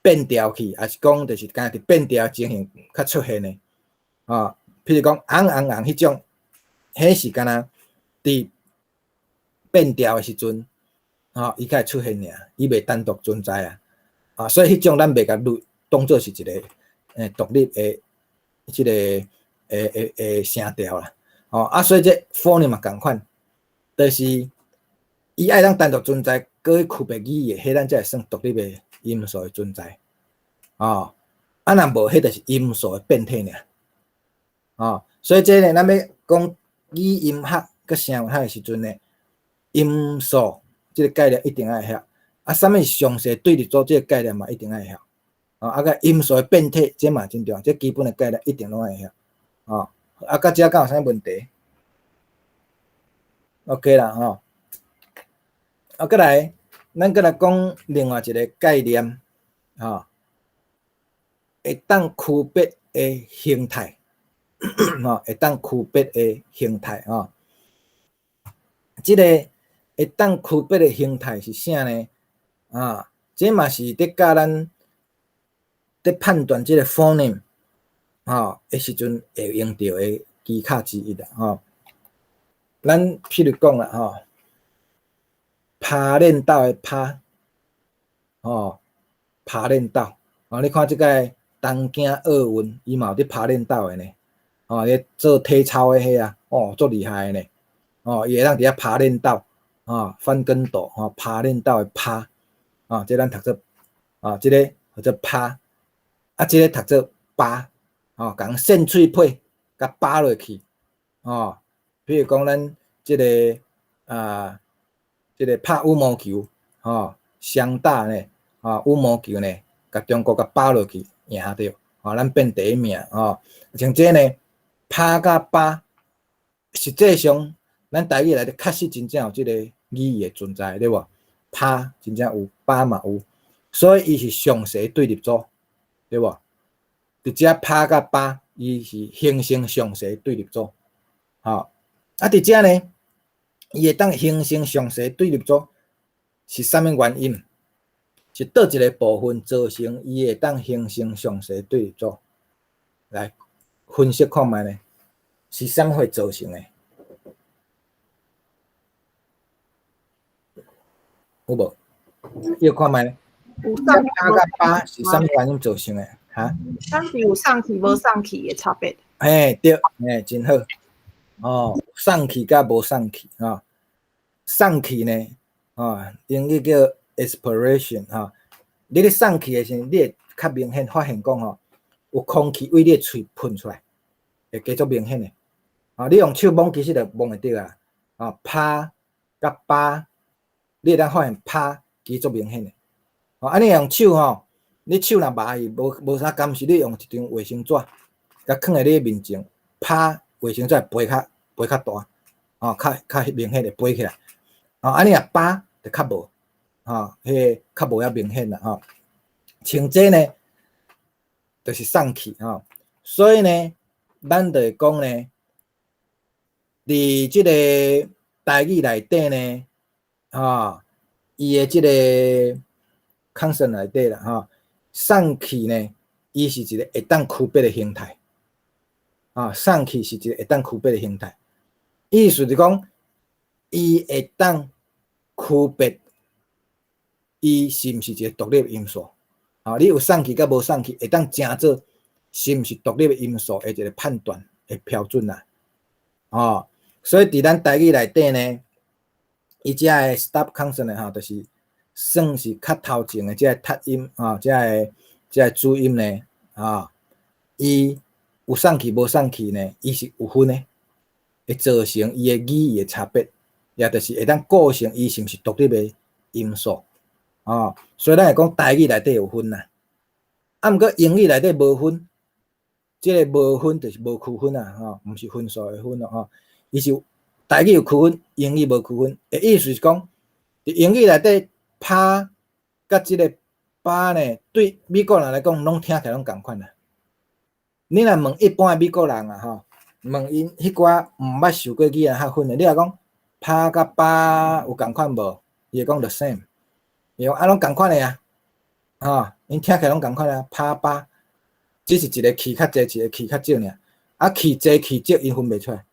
變調去，抑是講就是敢若佇變調情形較出現的，啊，譬如講尪尪尪彼種，彼是敢若佇變調的時陣，吼，伊才會出現爾，伊袂單獨存在啊，啊，所以彼種咱袂共類當做是一個獨立的這个的的的聲調啦，吼，啊，所以這 phoneme 嘛仝款，就是伊愛當單獨存在，閣去區別語義的，彼咱才會算獨立的音素的存在，哦，啊，若無，彼就是音素的變體爾，哦，所以這个咱欲講語音學佮聲韻學的時陣呢，音素這个概念一定愛曉，啊，啥物是詳細對立組這个概念嘛一定愛曉，哦，啊個音素的變體，這嘛真重要，這基本的概念一定攏愛曉，哦，啊，到遮敢有啥物問題？OK 啦，吼，啊，閣來，咱閣來講另外一个概念，吼，會當區別的形態，吼，會當區別的形態，吼，這个會當區別的形態是啥呢？啊，這嘛是佇教咱佇判斷這个 phoneme，吼的時陣會用著的技巧之一啦，吼。咱譬如講啦，吼，拍練豆的拍，吼，拍練豆，哦，你看這個東京奧運，伊嘛有佇拍練豆的呢，哦，咧做體操的彼啊，哦，足厲害的呢，哦，伊會當佇遐拋鏈斗，哦，翻跟斗，吼，拋鏈斗的拋，哦，這咱讀做，哦，這个叫做拋，啊，這个讀做巴，哦，共扇喙皮共巴落去，哦，比如講咱這个啊，這个拍羽毛球，吼，雙打呢，吼，羽毛球呢，共中國共巴落去，贏著，吼，咱變第一名，吼，像這呢，拋佮巴，實際上咱台語內底確實真正有這個語義的存在，對無？拋真正有，巴嘛有，所以伊是上勢對立組，對無？佇遮拋佮巴，伊是形成上勢對立組，吼。啊，佇遮呢，伊會當形成上勢對立組，是啥物原因？是佗一個部分造成伊會當形成上勢對立組？來分析看覓呢？是啥物會造成的？有無？你有看覓呢？有送拋佮巴是啥物原因造成的？哈？當時有送氣無送氣的差別。嘿，對，嘿，真好。哦，送氣佮無送氣，吼。送氣呢，哦，英語叫 aspiration，吼。你咧送氣的時陣，你會較明顯發現講吼，有空氣對你的喙噴出來，會加足明顯的。哦，你用手摸其實就摸會著啊。哦，拋佮巴，你會當發現拋其實足明顯的。哦，啊，你用手吼，你手若麻去無無啥感受，你用一張衛生紙，共囥佇你面前，拋衛生紙會飛較飛較大，哦，較較明顯會飛起來。哦，啊，你若巴就較無，吼，彼個較無遐明顯啦，吼。像這呢，就是送氣，吼。所以呢，咱就會講呢，佇這个台語內底呢，吼，伊的這个 consonant 內底啦，吼，送氣呢，伊是一个會當區別的形態，啊，送氣是一個會當區別的形態，意思是講，伊會當區別，伊是毋是一個獨立音素，啊，你有送氣佮無送氣，會當成做是毋是獨立的音素的一個判斷的標準啦，哦，所以佇咱台語內底呢，伊遮的 stop consonant 吼，就是算是較頭前的這個讀音，吼，這個主音呢，啊，伊有送氣無送氣呢，伊是有分的，會造成伊的語義的差別，也就是會當構成伊是毋是獨立的音素，哦，所以咱會講台語內底有分啦，啊，毋過英語內底無分，這个無分就是無區分啊，吼，毋是分數的分咯，吼，伊是台語有區分，英語無區分，的意思是講，佇英語內底拋佮這个巴呢，對美國人來講，攏聽起來攏仝款啊。你若問一般的美國人啊，吼，問𪜶彼寡毋捌受過語言學訓的，你若講拋佮巴有仝款無？伊會講 the same，伊講啊攏仝款的啊，吼，𪜶聽起來攏仝款啊，拋巴，只是一个氣較濟，一个氣較少爾，啊氣濟氣少，𪜶分袂出來，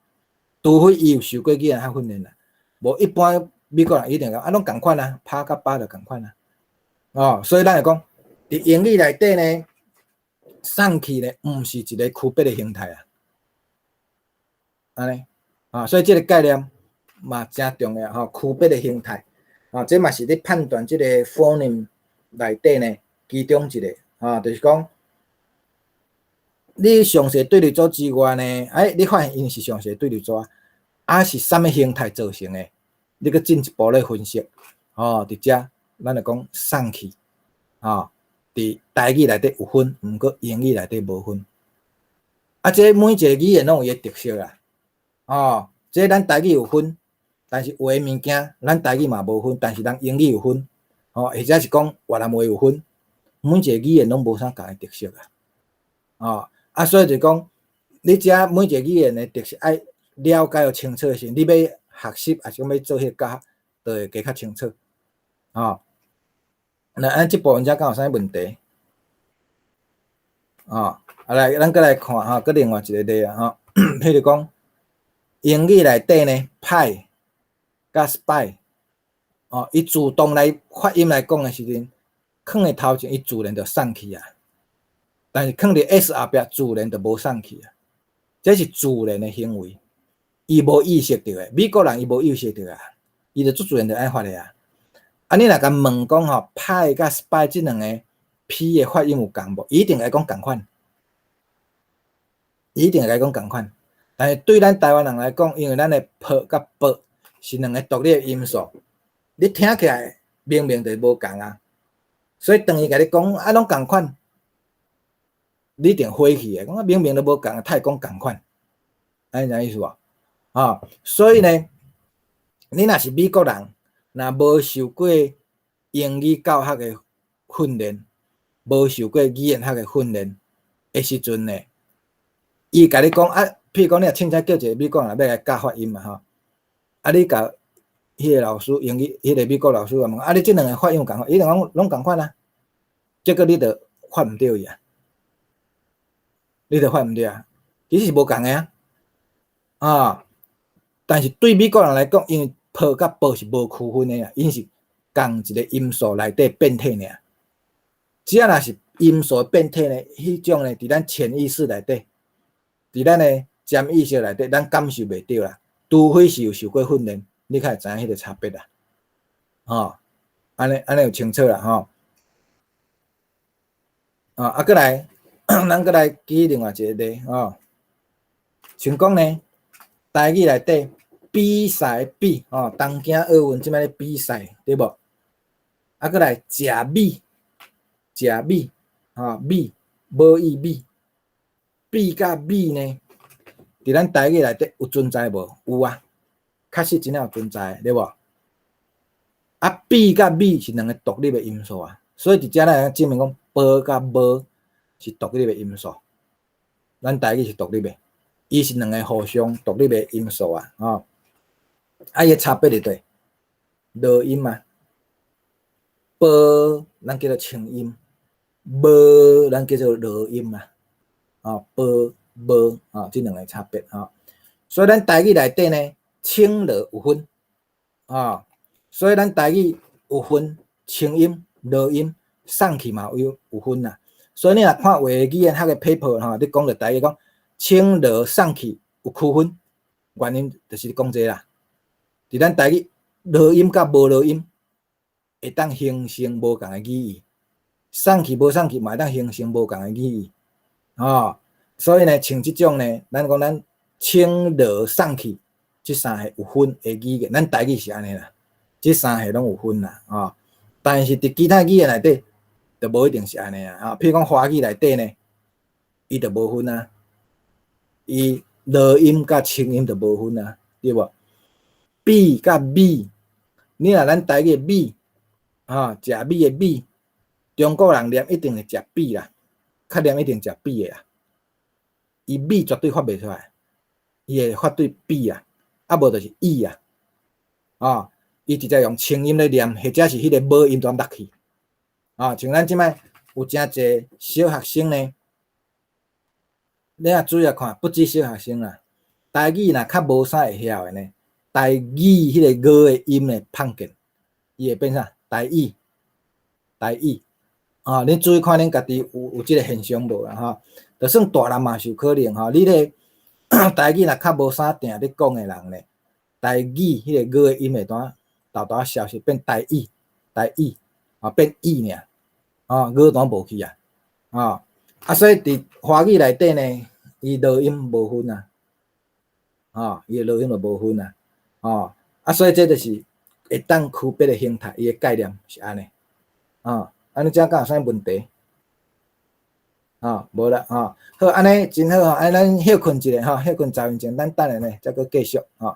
除非伊有受過語言學訓練啦，無一般美國人一定講啊攏仝款啊，拋佮巴就仝款啊，哦，所以咱會講，佇英語內底呢，送氣呢，毋是一个區別的形態啊，按呢，啊，所以這个概念嘛誠重要吼，區別的形態，啊，這嘛是咧判斷這个 phoneme 內底呢，其中一个，啊，就是講，你上勢對立組之外呢，哎，你發現𪜶是上勢對立組啊，啊是啥物形態造成的？你閣進一步咧分析，哦，佇遮咱就講送氣，哦。佇台語內底有分，毋過英語內底無分。啊，這每一个語言攏有伊的特色啦。哦，這咱台語有分，但是有的物件咱台語嘛無分，但是人英語有分。哦，或者是講越南話有分，每一個語言攏無啥仝的特色啊。哦，啊，所以就講，你遮每一个語言的特色愛了解予清楚的時陣，你欲學習，抑是講欲做彼个教學，就會加較清楚。哦。那按這部分遮敢有啥物問題？哦，啊來，咱閣來看吼，閣另外一個例啊吼，譬如講英語內底呢，pie佮 spy，哦，伊自動來發音來講的時陣，囥佇頭前，伊自然就送氣啊。但是囥佇 S 後壁，自然就無送氣啊。這是自然的行為，伊無意識著的。美國人伊無意識著啊，伊就足自然就按呢發的啊。啊，你若共問講吼，pie佮 spy 這兩个 P 的發音有仝無？伊一定會講仝款，伊一定會講仝款。但是對咱台灣人來講，因為咱的 P 佮 B 是兩个獨立的音素，你聽起來明明就無仝啊。所以當伊共你講啊，攏仝款，你一定火氣的，講啊明明都無仝，他會講仝款，按呢知影意思無？啊，所以呢，你若是美國人，若無受過英語教學的訓練，無受過語言學的訓練的時陣呢，伊共你講啊，譬如講你若凊彩叫一个美國人欲來教發音嘛吼，啊你共彼个老師英語，彼个美國老師問啊，你這兩个發音有仝款？伊就講攏仝款啊，結果你就發毋著伊啊，你就發毋著啊，其實是無仝的啊，啊，但是對美國人來講，因為 P 佮 B 是無區分的啊，𪜶是仝一个音素內底變體爾。只要若是音素變體呢，彼種呢，佇咱潛意識內底，佇咱的潛意識內底，咱感受袂著啦。除非是有受過訓練，你較會知影彼个差別啦。吼，按呢按呢有清楚啦吼。啊，閣來，咱閣來舉另外一个例吼。像講呢，台語內底比賽比吼，東京奧運這擺咧比賽，對無？啊，閣來食米，食米，吼米，無意米，比佮米呢，佇咱台語內底有存在無？有啊，確實真正有存在，對無？啊，比佮米是兩个獨立的音素啊，所以佇遮咱會當證明講，波佮無是獨立的音素，咱台語是獨立的，伊是兩个互相獨立的音素啊，吼。啊，伊的差別佇佗？濁音啊，波咱叫做清音，無咱叫做濁音啊，吼，波無，吼，這兩个差別吼。所以咱台語內底呢，清濁有分，吼，所以咱台語有分清音、濁音、送氣嘛有有分啦。所以你若看有的語言學的 paper 吼，你講著台語講清濁送氣有區分，原因就是講這啦。佇咱台語濁音佮無濁音會當形成無仝的語義，送氣無送氣嘛會當形成無仝的語義，吼。所以呢，像這種呢，咱講咱清濁送氣這三个有分的語言，咱台語是按呢啦，這三个攏有分啦，吼。但是佇其他語言內底，就無一定是按呢啊。吼，譬如講華語內底呢，伊就無分啊，伊濁音佮清音就無分啊，對無？比佮米，你若咱台語的米，吼，食米的米，中國人念一定會食比啦，較念一定食比的啦。伊米絕對發袂出來，伊會發對比啊，啊無就是伊啊，吼，伊直接用清音咧念，或者是彼个母音全落去。啊，像咱這擺有誠濟小學生呢，你若注意看，不止小學生啦，台語若較無啥會曉的呢，台語彼个語的音呢胖見，伊會變啥？台語，台語。啊，你注意看恁家己有有這个現象無啦？吼，就算大人嘛是有可能吼。你咧台語若較無啥定咧講的人咧，台語彼个語的音會當沓沓消失，變台語，台語，啊變語爾，啊語當無去啊，啊啊所以佇華語內底呢，伊濁音無分啊，啊伊的濁音就無分啊，啊啊所以這就是會當區別的形態，伊的概念是按呢，啊。按呢這敢有啥問題？啊，無啦，吼，好，按呢真好吼，按呢咱歇睏一下吼，歇睏10分鐘，咱等下呢再閣繼續吼。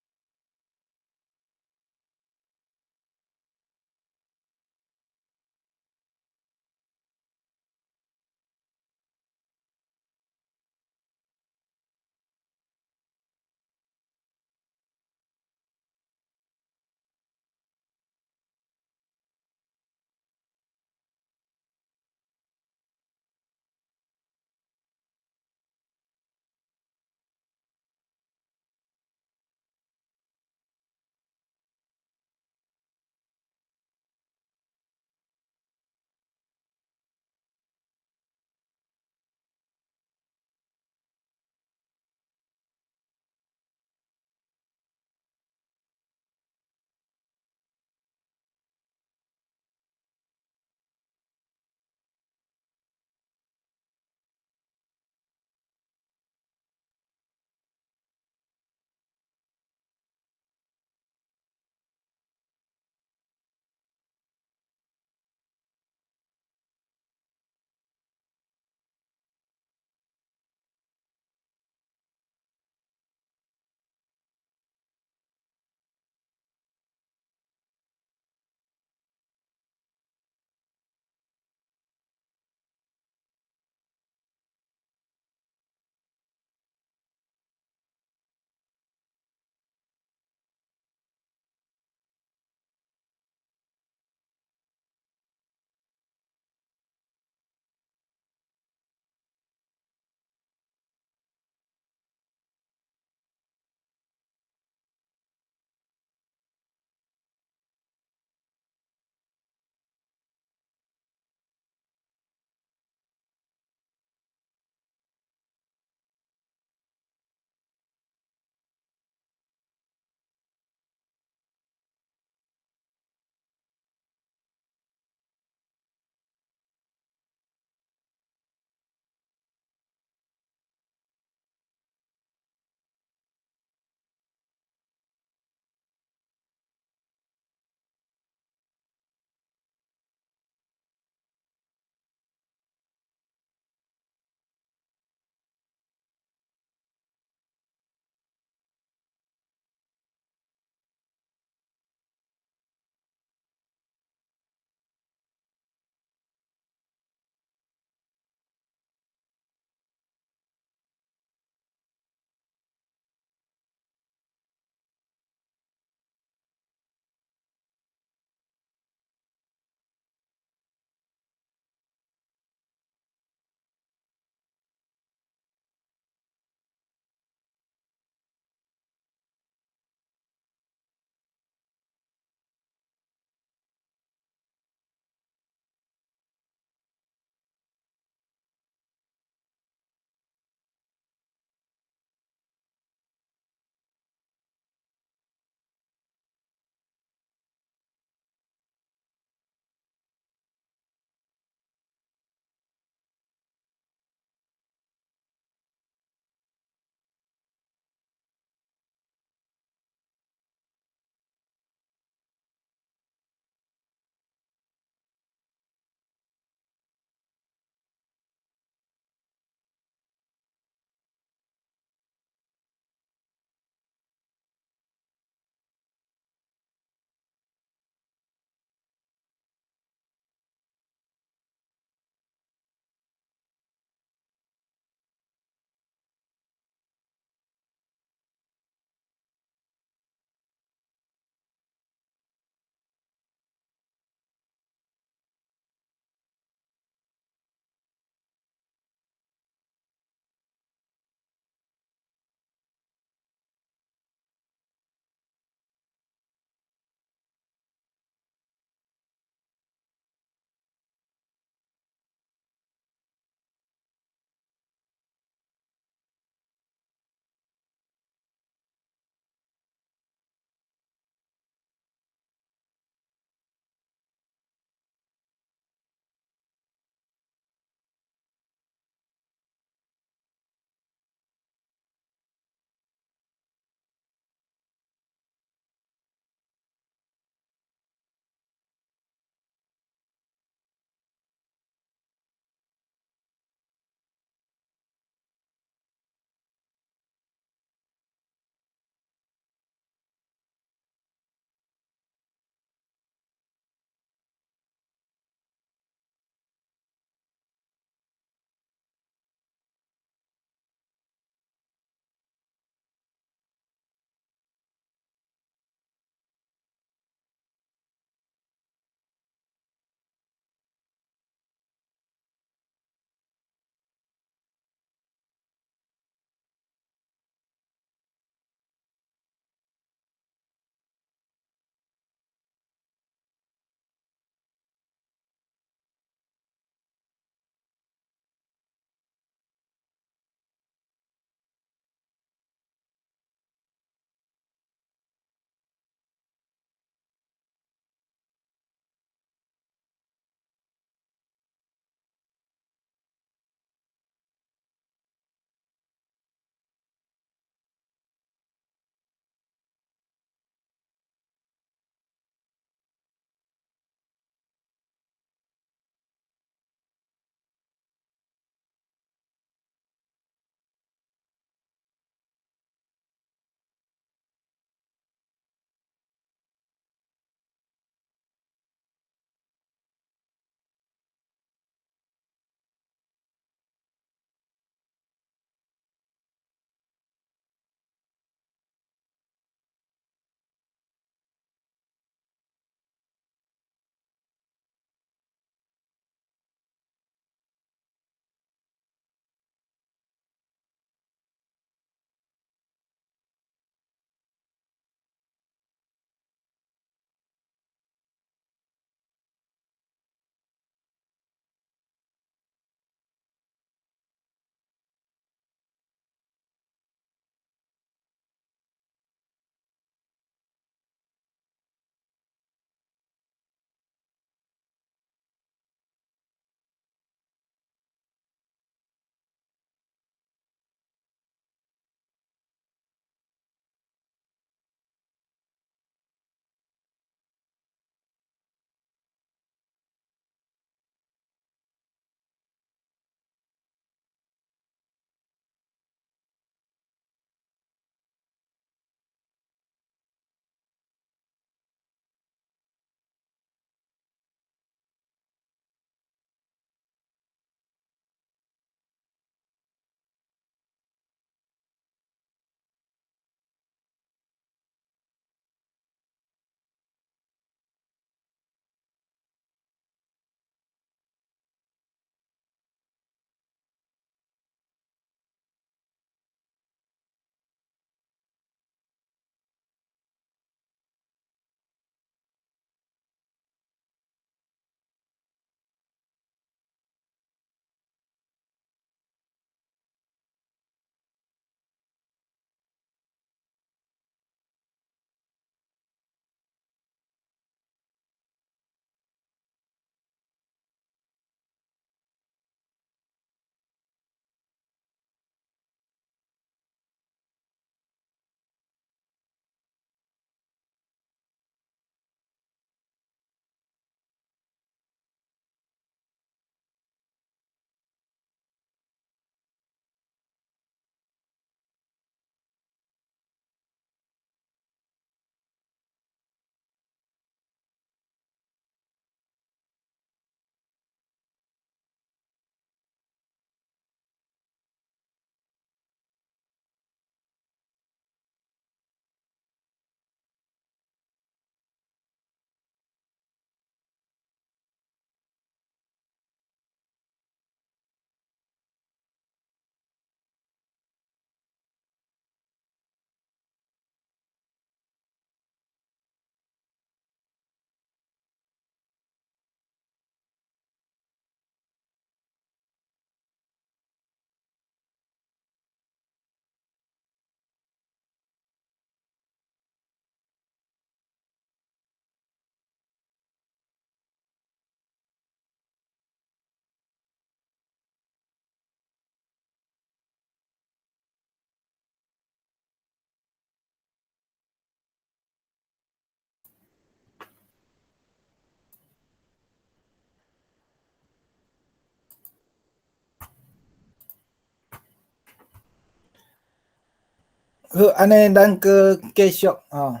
好，按呢咱閣繼續哦。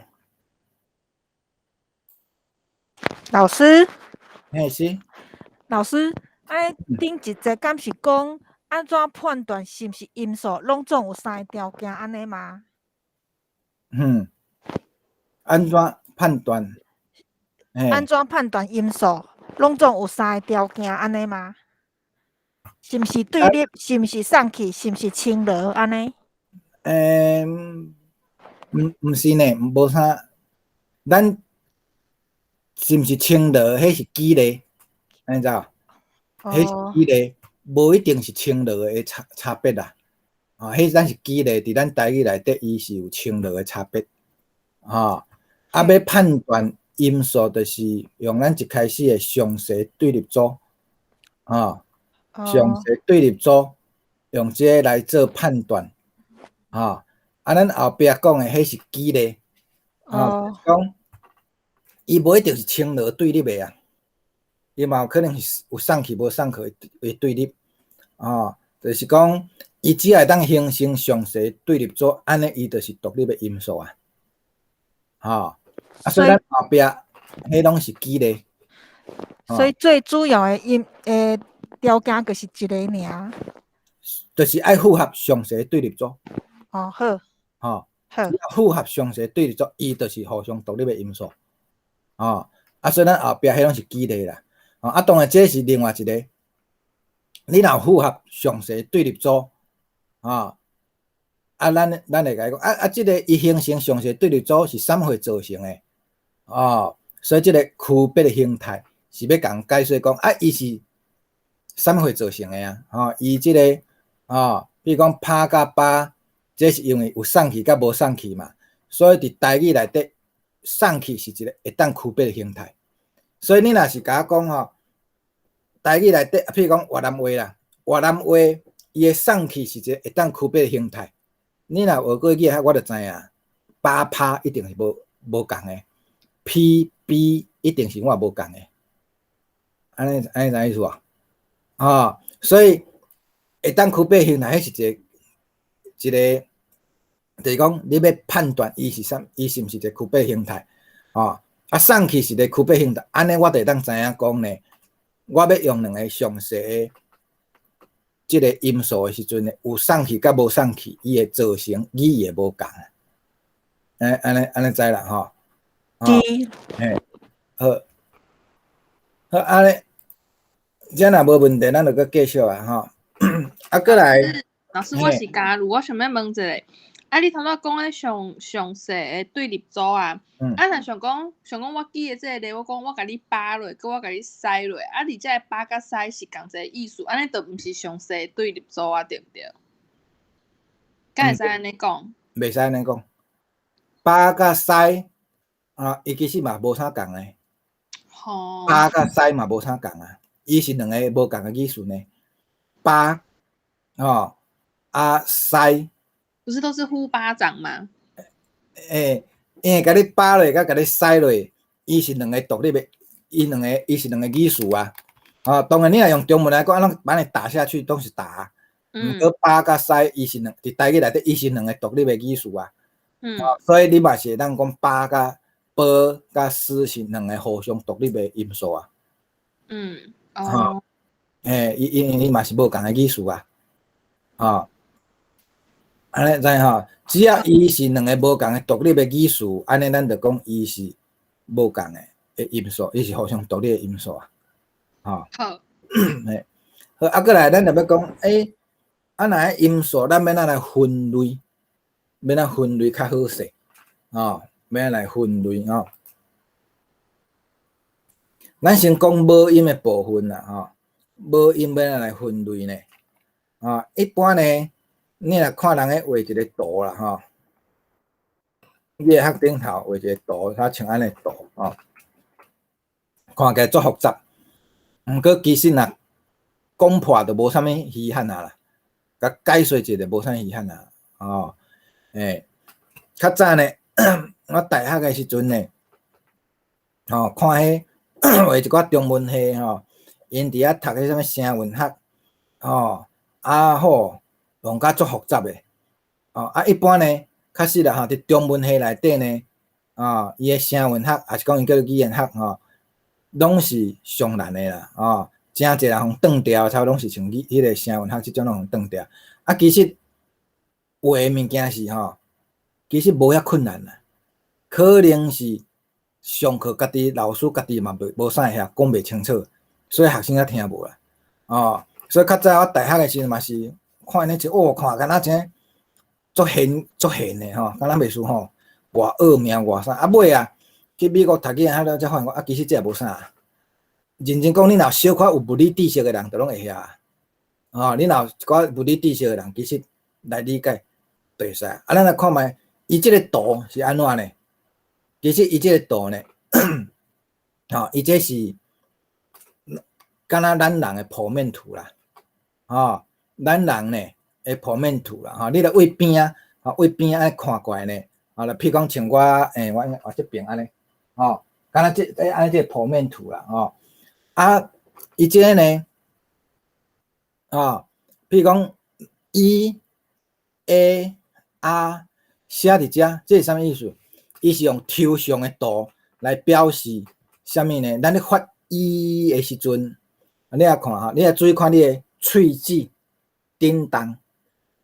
老師，嘿是。老師，按頂一節敢是講按怎判斷是毋是音素，攏總有三个條件，按呢嗎？嗯，按怎判斷？按怎判斷音素，攏總有三個條件，按呢嗎？是毋是對立？是毋是送去？是毋是輕濁？按呢？毋是呢，無啥。咱是毋是輕濁？彼是舉例，按呢知無？彼是舉例，無一定是輕濁的差別啦。啊，彼咱是舉例，佇咱台語內底，伊是有輕濁的差別。吼，啊，欲判斷音素，就是用咱一開始的詳細對立組，吼，詳細對立組用這个來做判斷，吼，啊，咱後壁講的彼是舉例，吼，講伊無一定是輕濁對立的啊，伊嘛有可能是有送去無送去的對立，吼，就是講伊只要會當形成詳細對立組，按呢伊就是獨立的音素啊，吼，啊，所以咱後壁彼攏是舉例。所以最主要的音的條件就是一个爾，就是愛符合詳細對立組。哦，好。吼，好。符合詳細對立組，伊就是互相獨立的音素。吼，啊，所以咱後壁彼攏是舉例啦。哦，啊，當然這是另外一个，你若符合詳細對立組，吼，啊，咱會共伊講，啊啊，這个伊形成詳細對立組是啥物貨造成的？哦，所以這个區別的形態是欲共解說講，啊，伊是啥物貨造成的啊？吼，伊這个，吼，比如講拍佮巴，這是因為有送去佮無送去嘛，所以佇台語內底，送去是一个會當區別的形態。所以你若是共我講吼，台語內底，譬如講越南話啦，越南話伊的送去是一個會當區別的形態。你若學過語，我就知影，巴拍一定是無仝的，P B 一定是我無仝的。按呢按呢知影意思無？吼，所以會當區別形態，彼是一个一个，就是講你欲判斷伊是啥，伊是毋是一個區別形態，吼，啊送去是一个區別形態，按呢我就會當知影講呢，我欲用兩个詳細的這个音素的時陣呢，有送去佮無送去，伊會造成語義無仝。按呢按呢知啦吼。是。嘿，好，好按呢，這若無問題，咱就閣繼續啊吼。啊，閣來。老師，我是嘉如，我想欲問一下，啊，你頭拄仔講的詳細的對立組啊，啊，若像講我舉的這个例，我講我共你巴落，閣我共你屎落，啊，你這个巴佮屎是仝一个意思，按呢就毋是詳細的對立組啊，對毋對？敢會使按呢講？袂使按呢講，巴佮屎啊，伊其實嘛無啥仝的。巴佮屎嘛無啥仝啊，伊是兩個無仝的意思呢。巴，吼，啊屎，不是都是呼巴掌嗎？欸，因為共你巴落，佮共你屎落，伊是兩个獨立的，伊兩个伊是兩個意思啊。啊，當然你若用中文來講，啊，攏把你打下去，攏是打。毋過巴佮屎，伊是兩佇台語內底，伊是兩个獨立的意思啊。啊，所以你嘛是會當講巴佮波佮斯是兩个互相獨立的音素啊。欸，伊嘛是無仝的意思啊。吼，按呢知吼？只要伊是兩个無仝的獨立的意思，按呢咱就講伊是無仝的音素，伊是互相獨立的音素啊。吼。好。嘿，好，啊，閣來，咱就欲講，欸，啊，若音素，咱欲按怎來分類？欲按怎分類較好勢？吼，欲按怎來分類吼？咱先講母音的部分啦，吼，母音欲按怎來分類呢？啊，一般呢，你若看人咧畫一个圖啦，吼，語學頂頭畫一个圖，它像按呢圖，吼，看起來足複雜，毋過其實若講破就無啥物稀罕啊啦，共解說一下無啥稀罕啊，吼，欸，較早呢，我大學的時陣呢，吼，看彼畫一寡中文系吼，𪜶佇遐讀彼啥物聲韻學，吼，啊好，弄甲足複雜的，哦，啊一般呢，確實啦吼，佇中文系內底呢，啊，伊的聲韻學，抑是講伊叫做語言學吼，攏是上難的啦，哦，誠濟人予斷掉，差不多攏是像語彼個聲韻學這種攏予斷掉。啊，其實有的物件是吼，其實無遐困難啦，可能是上課家己老師家己嘛袂無啥會曉講袂清楚，所以學生才聽無啦。哦，所以較早我大學的時陣嘛是看𪜶一哦，看敢若真足玄足玄的吼，敢若袂輸吼，偌奧妙偌啥，啊尾啊去美國讀語言學了才發現講啊，其實這也無啥。認真講，你若小可有物理知識的人，就攏會曉啊。哦，你若有一寡物理知識的人，其實來理解就會使。啊，咱來看覓，伊這個圖是按怎呢？其實伊這個圖呢，吼，伊這是敢若咱人的剖面圖啦，吼，咱人呢的剖面圖啦，吼，你來對邊仔，吼，對邊仔按呢看過來呢，啊，就譬如講像我，欸，我我這邊按呢，吼，敢若這欸按呢這個剖面圖啦，吼，啊，伊這個呢，啊，譬如講 E、A、R 寫佇遮，這是啥物意思？伊是用抽象的圖來表示啥物呢？咱咧發 E 的時陣，你來看吼，你來注意看你的喙齒振動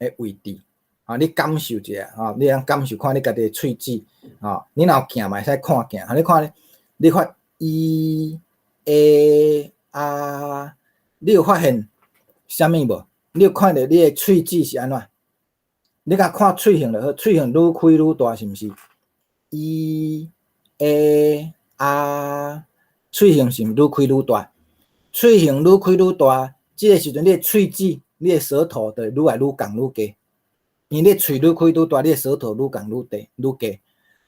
的位置，啊，你感受一下，吼，你通感受看你家己的喙齒，吼，你若有鏡嘛會使看鏡，你看你發 E、A、R，你有發現啥物無？你有看著你的喙齒是按怎？你共看喙形就好，喙形愈開愈大，是毋是？E、A、R，喙形是毋愈開愈大？喙形愈開愈大，這個時陣你的喙齒、你的舌頭就會愈來愈仝愈低。因為你喙愈開愈大，你的舌頭愈仝愈低愈低。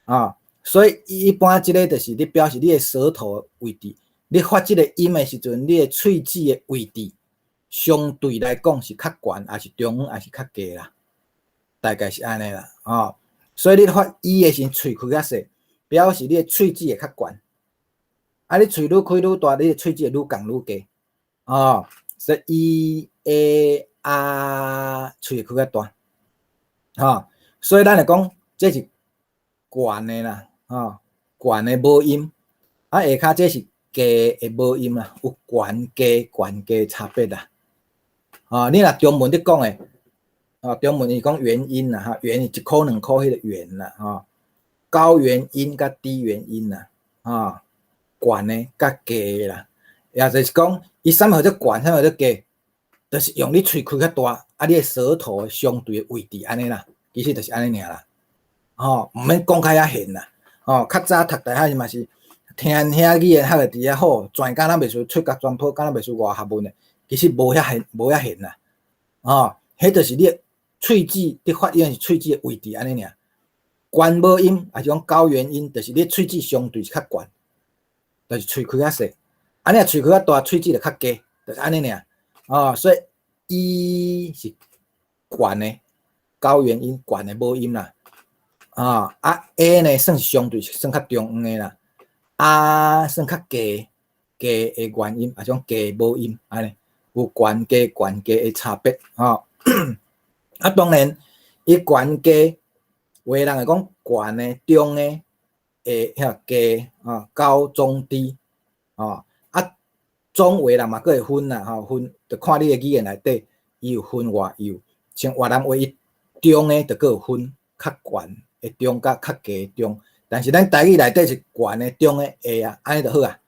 啊，所以一般這個就是咧表示你的舌頭位置。你發這個音的時陣，你的喙齒的位置相對來講是較懸，抑是中央，抑是較低啦？大概是按呢啦，吼。所以你發 E 的時陣，喙開較細，表示你的喙齒會較懸。啊，你喙愈開愈大，你的喙齒會愈仝愈低。哦，所以 E、A、R，喙會開較大。吼，所以咱來講，這是懸的啦，吼，懸的母音。啊，下跤這是低的母音啦，有懸低懸低差別啦。哦，你若中文咧講的，哦，中文伊講元音啦，哈，元一箍兩箍彼個元啦，吼，高元音佮低元音啦，吼，懸的佮低的啦，也就是講，伊啥物號做懸，啥物號做低，就是用你喙開較大，啊，你的舌頭相對的位置按呢啦，其實就是按呢爾啦，吼，毋免講較遐玄啦，吼，較早讀大學時嘛是聽遐語言學的佇遐好，全敢若袂輸出甲全部，敢若袂輸偌學問的，其實無遐玄，無遐玄啦，吼，彼就是你的喙齒佇發音是喙齒的位置按呢爾。懸母音，抑是講高元音，就是你喙齒相對是較懸，就是喙開較細。啊，你若喙開較大，喙齒就較低，就是按呢爾。哦，所以 E 是懸的高元音，懸的母音啦。啊，啊 A 呢算是相對是算較中央的啦。R 算較低低的元音，抑是講低母音，按呢有懸低懸低的差別吼。啊，當然，伊懸低，有的人會講懸的、中的、下遐低啊，高中低，吼啊，中有的人嘛閣會分啦，吼分，就看你的語言內底，伊有分偌幼，像越南話伊中的就閣有分較懸的中佮較低的中，但是咱台語內底是懸的、中的、下啊，按呢就好啊。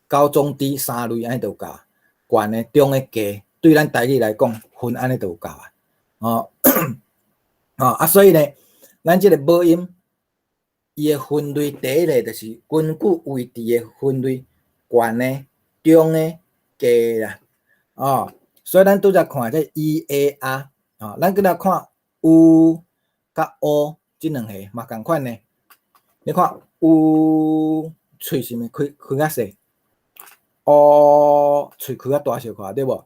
高中低三類按呢就有夠，懸的、中的、低，對咱台語來講，分按呢就有夠啊。哦，哦啊，所以呢，咱這個母音，伊的分類第一個就是根據位置的分類，懸的、中的、低啦。哦，所以咱拄才看這 E、A、R，哦，咱閣來看 U 佮 O 這兩個嘛仝款呢。你看 U 喙是毋是開開較細？O 喙開較大小可，對無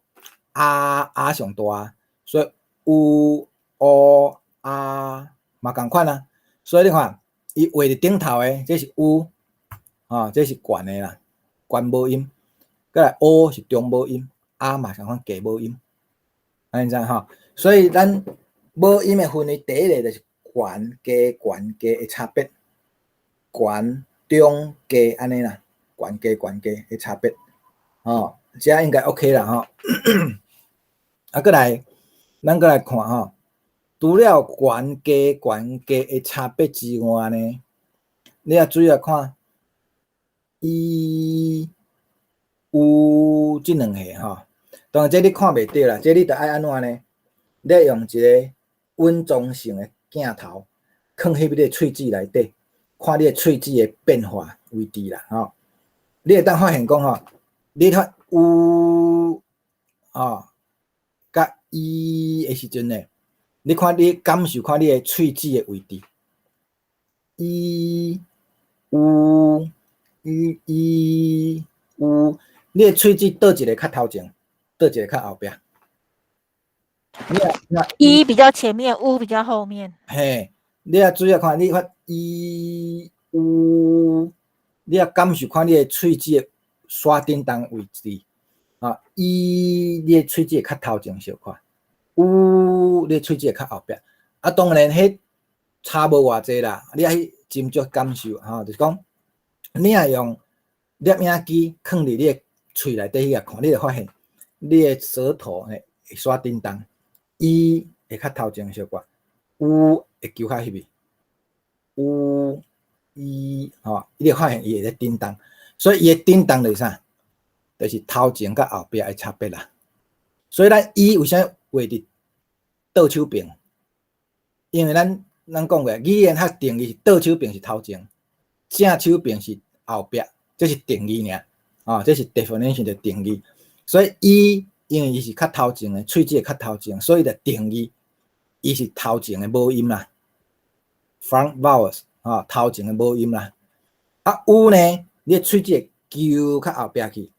？R、R 上大，所以 U、O、R 嘛仝款啊。所以你看，伊畫佇頂頭的，這是 U，吼，這是懸的啦，懸母音。閣來 O 是中母音，R 嘛仝款低母音，按呢知吼？所以咱母音的分類，第一個就是懸低懸低的差別，懸中低按呢啦，懸低懸低的差別，吼，這應該 OK 啦吼。啊，閣來，咱閣來看吼，除了懸低懸低的差別之外呢，你也注意來看，伊有這兩個吼，當然這你看袂著啦，這你著愛按怎呢？你愛用一個穩裝性的鏡頭，囥彼你的喙齒內底，看你的喙齒的變化位置啦，吼。你會當發現講吼，你發有吼，佮伊的時陣呢，你看你感受看你的喙齒的位置，伊有伊伊有，你的喙齒佗一个較頭前，佗一個較後壁。你若那伊比較前面，烏比較後面。嘿，你若注意看，你發伊有，你若感受看你的喙齒的徙振動位置，啊，伊你的喙齒會較頭前小可，有你的喙齒會較後壁。啊，當然彼差無偌濟啦，你愛去斟酌感受吼，就是講，你若用攝影機囥佇你的喙內底去看，你會發現你的舌頭嘿會徙振動，伊會較頭前小可，有會勼較彼邊，有伊吼，你會發現伊會咧振動，所以伊的振動就是啥？就是頭前佮後壁的差別啦。所以咱伊為啥物畫佇倒手爿？因為咱講過，語言學定義是倒手爿是頭前，正手爿是後壁，這是定義爾，啊，這是 definition 的定義。所以伊因為伊是較頭前的，喙齒會較頭前，所以就定義伊是頭前的母音啦，front vowels 啊，頭前的母音啦。啊，有呢，你的喙齒會勼較後壁去，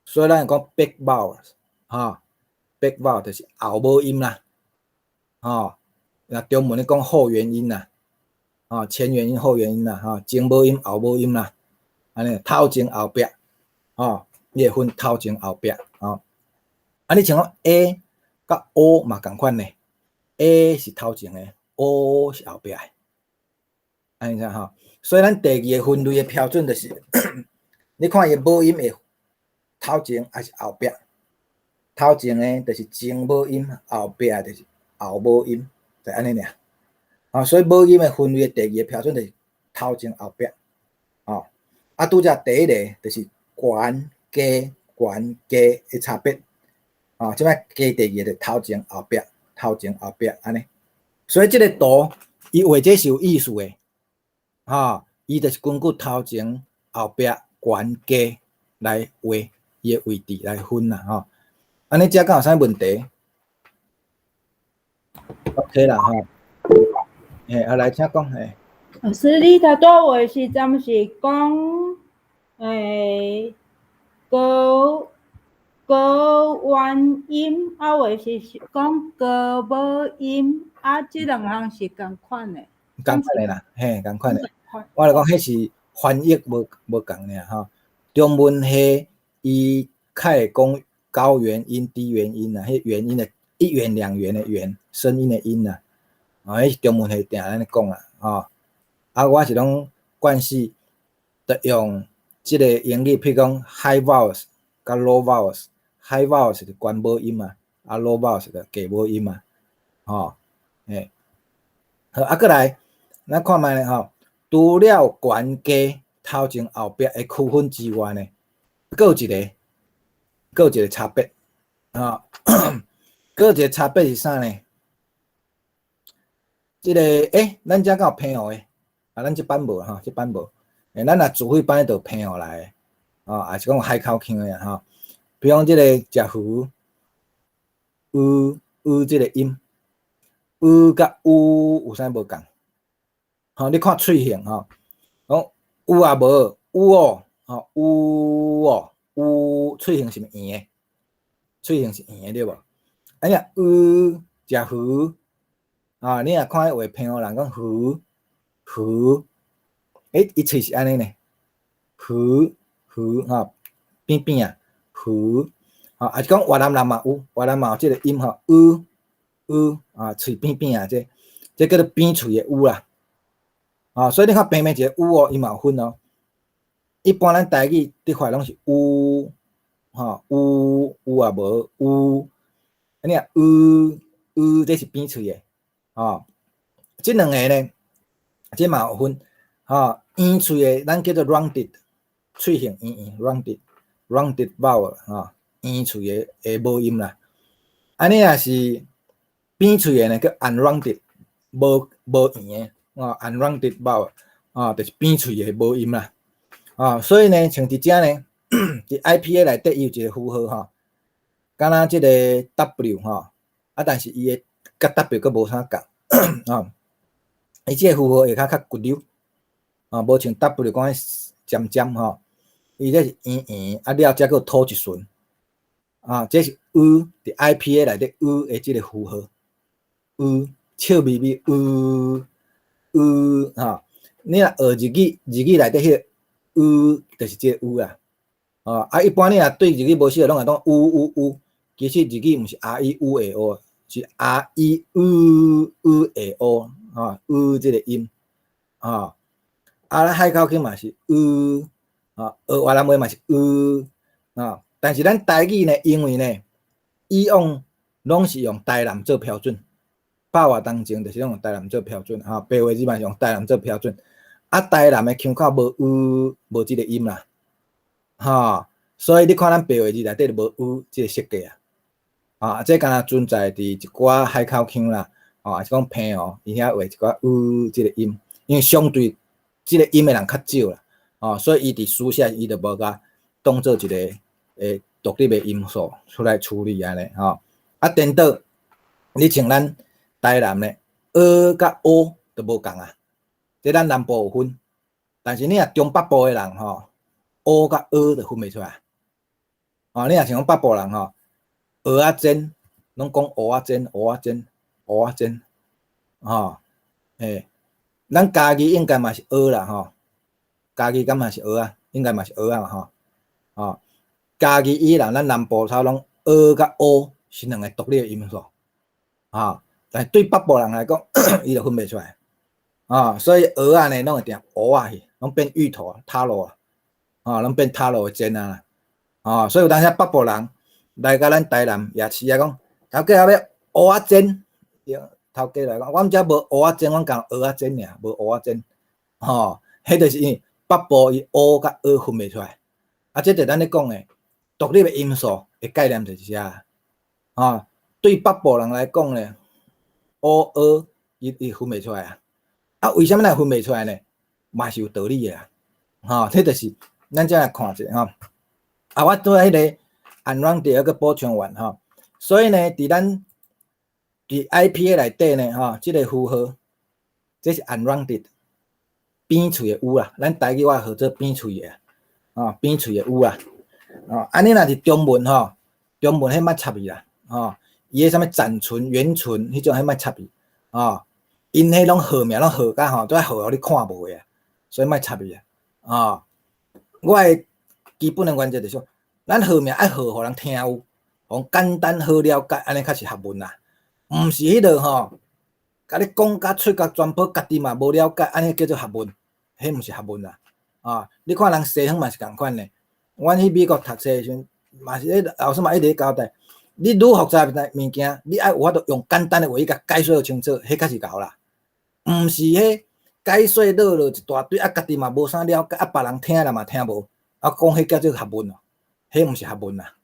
所以咱講 back vowels，哈，back vowel 就是後母音啦，吼。那中文咧講後元音啦，啊，前元音、後元音啦，吼，前母音、後母音啦，按呢頭前後壁，吼，你會分頭前後壁，吼。啊，你像講 A 佮 O 嘛仝款呢，A 是頭前的，O 是後壁的，按呢吼。所以咱第二个分類的標準就是，你看伊母音會頭前抑是後壁？頭前的就是前母音，後壁就是後母音。就按呢爾，啊，所以母音的分類的第二个標準就是頭前後壁，吼，啊，拄才第一个就是懸低懸低的差別，啊，這擺加第二個就頭前後壁，頭前後壁按呢，所以這個圖伊畫這是有意思的，吼，伊就是根據頭前後壁懸低來畫伊的位置來分啦，吼，按呢這敢有啥問題？OK 啦，吼，嘿，啊來，請講，嘿。老師，你頭拄話時陣是講，高元音，啊有的是講高母音，啊，這兩項是仝款的。仝款的啦，嘿，仝款的。我來講，彼是翻譯無仝爾吼。中文系伊較會講高元音、低元音啦，彼元音的一元兩元的元，聲音的音啦，啊，彼是中文系定按呢講啦，吼。啊，我是攏慣勢，著用這個英語，譬如講 high vowels 佮 low vowels，high vowels 是懸母音嘛，啊 low vowels 就低母音嘛，吼，嘿。好，啊，閣來，咱看覓咧吼，除了懸低頭前後壁的區分之外呢，閣有一個差別，吼，閣有一個差別是啥呢？這個咱遮敢有澎湖的？啊，咱這班無吼，這班無。咱若自費班就澎湖來的，吼，抑是講海口腔的吼。比如講這個食魚，有有這個音，有佮有有啥無仝？吼，你看喙形吼，講有也無，有哦，吼有哦，有喙形是毋圓的？喙形是圓的對無？啊，你若有食魚，啊，你若看彼畫澎湖人講魚魚，伊喙是按呢呢，魚魚吼，扁扁啊，魚，吼，抑是講越南人嘛有，越南嘛有這個音吼，有有啊，喙扁扁啊這，這叫做扁喙的 U 啦。啊，所以你看平平一個 U 哦，伊嘛有分哦。一般咱台語佇發攏是 U，吼 U 有啊無 U，啊你若 U U 這是扁喙的，吼。這兩个呢，這嘛有分，吼，圓喙的咱叫做 rounded，喙形圓圓 rounded vowel 吼，圓喙的母音啦。啊你若是扁喙的呢，叫 unrounded，無圓的，啊 unrounded vowel，啊，就是扁喙的母音啦。啊，所以呢，像佇遮呢，佇 IPA 內底伊有一個符號吼，敢若這個 W 吼，啊，但是伊的佮 W 閣無啥仝，啊，伊這個符號會較較骨溜，啊，無像 W 講彼尖尖吼，伊這是圓圓，啊了才閣吐一唇，啊，這是 U 佇 IPA 內底 U 的這個符號，U 笑眯眯 U U 吼，你若學日語，日語內底彼個 U 就是這個 U 啦，啊，一般你若對日語無熟，攏會當 U U U，其實日語毋是 R E U A O，是 R E U U A O，吼，U 這個音，吼，啊，咱海口腔嘛是 U，啊，學越南話嘛是 U，啊，但是咱台語呢，因為呢，以往攏是用台南做標準，百外當前就是攏用台南做標準，吼，白話字嘛是用台南做標準。啊，台南的腔口無 U，無這個音啦，吼，所以你看咱白話字內底就無 U 這個設計啊，啊，這敢若存在佇一寡海口腔啦，吼，還是講澎湖，伊遐話一寡 U 這個音，因為相對這個音的人較少啦，吼，所以伊佇書寫伊就無共當做一個獨立的音素出來處理按呢，吼，啊，顛倒，你像咱台南的 ㄜ 佮 O 就無仝啊。這咱南部有分，但是你若中北部的人吼，O 佮 ㄜ 就分袂出來。哦，你若像講北部人吼，蚵仔煎，攏講蚵仔煎、蚵仔煎、蚵仔煎，吼，嘿，咱嘉義應該嘛是蚵啦吼，嘉義敢嘛是蚵仔，應該嘛是蚵仔嘛吼，吼，嘉義以南咱南部差攏蚵佮 O 是兩個獨立的音素，吼，但是對北部人來講，伊就分袂出來。啊，所以蚵仔呢，攏會定蚵仔去，攏變芋頭、塔羅啊，攏變塔羅的煎啊，啊，所以有當時北部人來共咱台南夜市啊，講頭家欲蚵仔煎，頭家來講，阮遮無蚵仔煎，阮講蚵仔煎爾，無蚵仔煎，吼，彼就是因為北部伊 O 佮 ㄜ 分袂出來，啊，這就咱咧講的獨立的音素的概念就是遮，啊，對北部人來講呢，O ㄜ 伊分袂出來啊。啊，為啥物咱分袂出來呢？嘛是有道理的啊，吼，這就是咱再來看一下吼。啊，我拄仔彼個 unrounded 閣補充完吼，所以呢，佇咱佇 IPA 內底呢，吼，這個符號，這是 unrounded 扁喙的 U 啊，咱台語話號做扁喙的，啊，扁喙的 U 啊，哦，按呢若是中文吼，中文彼莫插伊啦，吼，伊彼啥物展唇、圓唇，彼種彼莫插伊，吼。𪜶彼攏號名攏號甲吼，都愛號予你看無的啊，所以莫插伊啊。啊，我的基本的原則就是說，咱號名愛號予人聽有，予簡單好了解，按呢較是學問啦。毋是彼落吼，共你講甲喙角全部家己嘛無了解，按呢叫做學問，彼毋是學問啦。啊，你看人西方嘛是仝款的，阮去美國讀冊的時陣，嘛是咧老師嘛一直咧交代，你愈複雜的物件，你愛有法度用簡單的話語共解說清楚，彼較是𠢕啦。毋是彼解說落落一大堆，啊，家己嘛無啥了解，啊，別人聽了嘛聽無，啊，講彼叫做學問哦，彼毋是學問啦，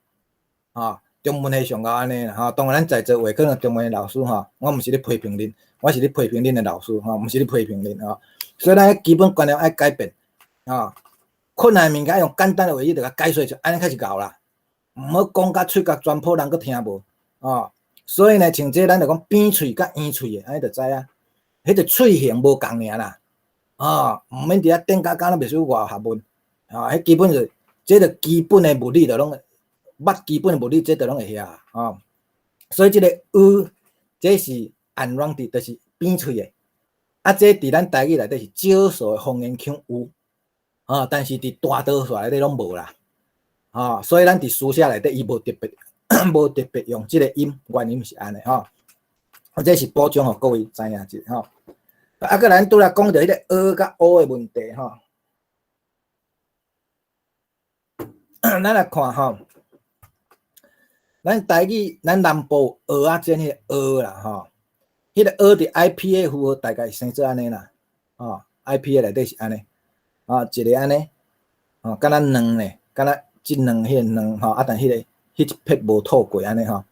啊，中文系上𠢕按呢啦，吼，當然咱在座有可能中文的老師吼，我毋是咧批評恁，我是咧批評恁的老師吼，毋是咧批評恁吼，所以咱基本觀念愛改變，啊，困難的物件用簡單的話語就共解說出，按呢較是𠢕啦，毋好講甲喙角全部人閣聽無，啊，所以呢，像這咱就講扁喙佮圓喙的，按呢就知影。彼個喙型無仝爾啦，啊，毋免佇遐頂甲講，攏袂使偌學問，啊，彼基本就這個基本的物理就攏捌基本的物理，這就攏會曉啊。所以這個 U，這是 unrounded，就是扁喙的，啊，這佇咱台語內底是少數的方言腔有，啊，但是佇大多數內底攏無啦，啊，所以咱佇書寫內底伊無特別無特別用這個音，原因是按呢吼。啊，這是補充予各位知影者吼。啊，閣咱拄來講著彼個 ㄜ 佮 ㅠ 的問題吼。咱來看吼，咱台語，咱南部蚵仔煎彼個蚵啦吼，彼個蚵佇 IPA 符號大概生做按呢啦，吼，IPA 內底是按呢，啊，一个按呢，吼，敢若卵呢，敢若這卵彼個卵吼，啊，但彼個彼一撇無透過按呢吼，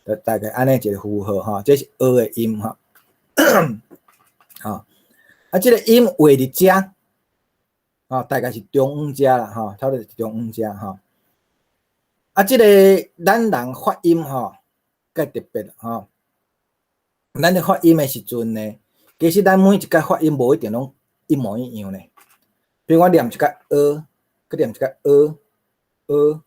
就大概按呢一個符號吼，這是蚵的音吼，吼，啊，這個音畫佇遮，吼，大概是中央遮啦吼，差不多是中央遮吼。啊，這個咱人發音吼，較特別吼。咱咧發音的時陣呢，其實咱每一擺發音無一定攏一模一樣呢。比如我念一個蚵，閣念一個蚵，蚵，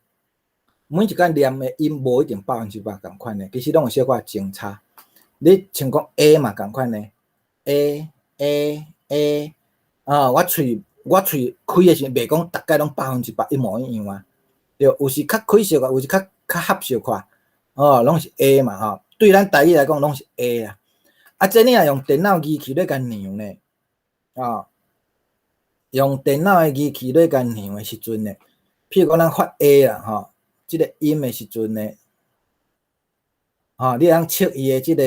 每一擺念的音無一定100%仝款呢，其實攏有小可相差。你像講 A 嘛仝款呢，A A A，啊，我喙開的時陣，袂講逐擺攏100%一模一樣啊。對，有時較開小可，有時較較合小可，哦，攏是 A 嘛吼。對咱台語來講，攏是 A 啊。啊，這你若用電腦儀器咧共量呢，啊，用電腦的儀器咧共量的時陣呢，譬如講咱發 A 啦吼，這個音的時陣呢，吼，你會當測伊的這個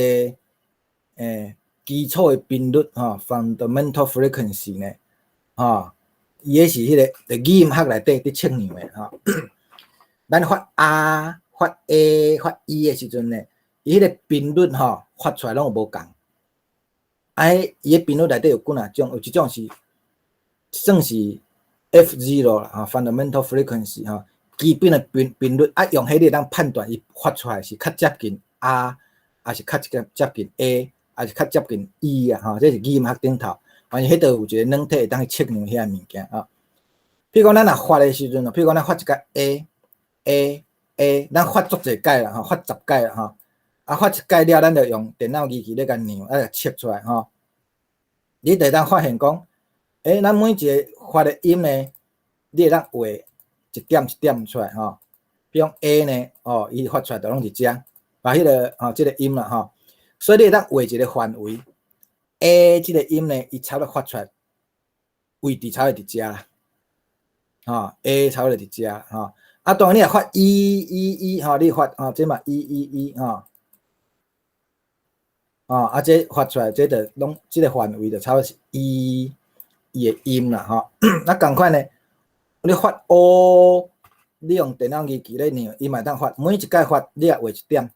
基礎的頻率吼，fundamental frequency 呢，吼，伊彼是彼個佇語音學內底佇測量的吼。咱發 A、發 A、發 E 的時陣呢，伊彼個頻率吼發出來攏有無仝。啊，伊彼頻率內底有幾若種，有一種是算是 F0 啦，吼，fundamental frequency 吼，基本的頻率，啊，用彼個會當判斷伊發出來是較接近 A，抑是較接近 A，抑是較接近 E 啊，吼，這是語音學頂頭，反正彼度有一個軟體會當去測量遐物件啊。譬如講，咱若發的時陣，譬如講咱發一個 A、A、A，咱發足濟擺啦，吼，發10擺啦，吼，啊，發一擺了，咱就用電腦儀器咧共量，啊，測出來吼。你就會當發現講，咱每一個發的音呢，你會當畫一點一點出來吼。比如講 A 呢，哦，伊發出來就攏佇遮，把彼個吼，這個音啦吼，所以你會當畫一個範圍，A 這個音呢，伊差不多發出來位置差不多佇遮啦，吼，A 差不多佇遮，吼。啊，當然你若發 E、E、E 吼，你發吼，這嘛 E、E、E 吼，哦，啊，這發出來，這就攏這個範圍就差不多是 E 伊的音啦，吼。啊，仝款呢，你發 O，你用電腦儀器咧量，伊嘛會當發，每一擺發你也畫一點，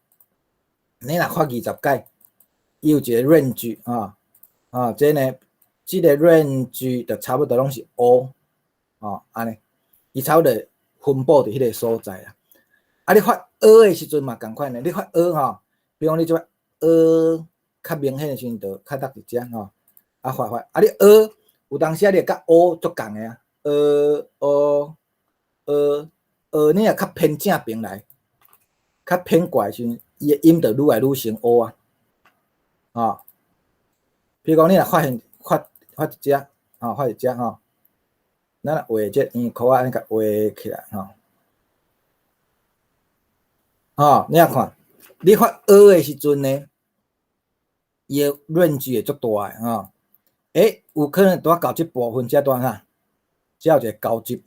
你若發20擺，伊有一個 range 吼，啊，這呢，這個 range 就差不多攏是 O，哦，按呢，伊差不多分布佇彼個所在啦。啊，你發 ㄜ 的時陣嘛仝款呢，你發 ㄜ 吼，比如講你這擺 ㄜ 較明顯的時陣，就較落佇遮吼，啊發發，啊你 ㄜ 有當時啊你會佮 O 足仝的啊，ㄜ O ㄜ ㄜ，你若較偏正爿來，較偏過來時陣，伊的音就愈來愈成 O 啊，吼。比如講你若發現發發一隻，吼發一隻吼，咱若畫這圓箍仔按呢共畫起來吼，吼，你若看，你發 ㄜ 的時陣呢，伊的 range 會足大的吼，有可能拄仔到這部分遮拄啥，遮有一個交集。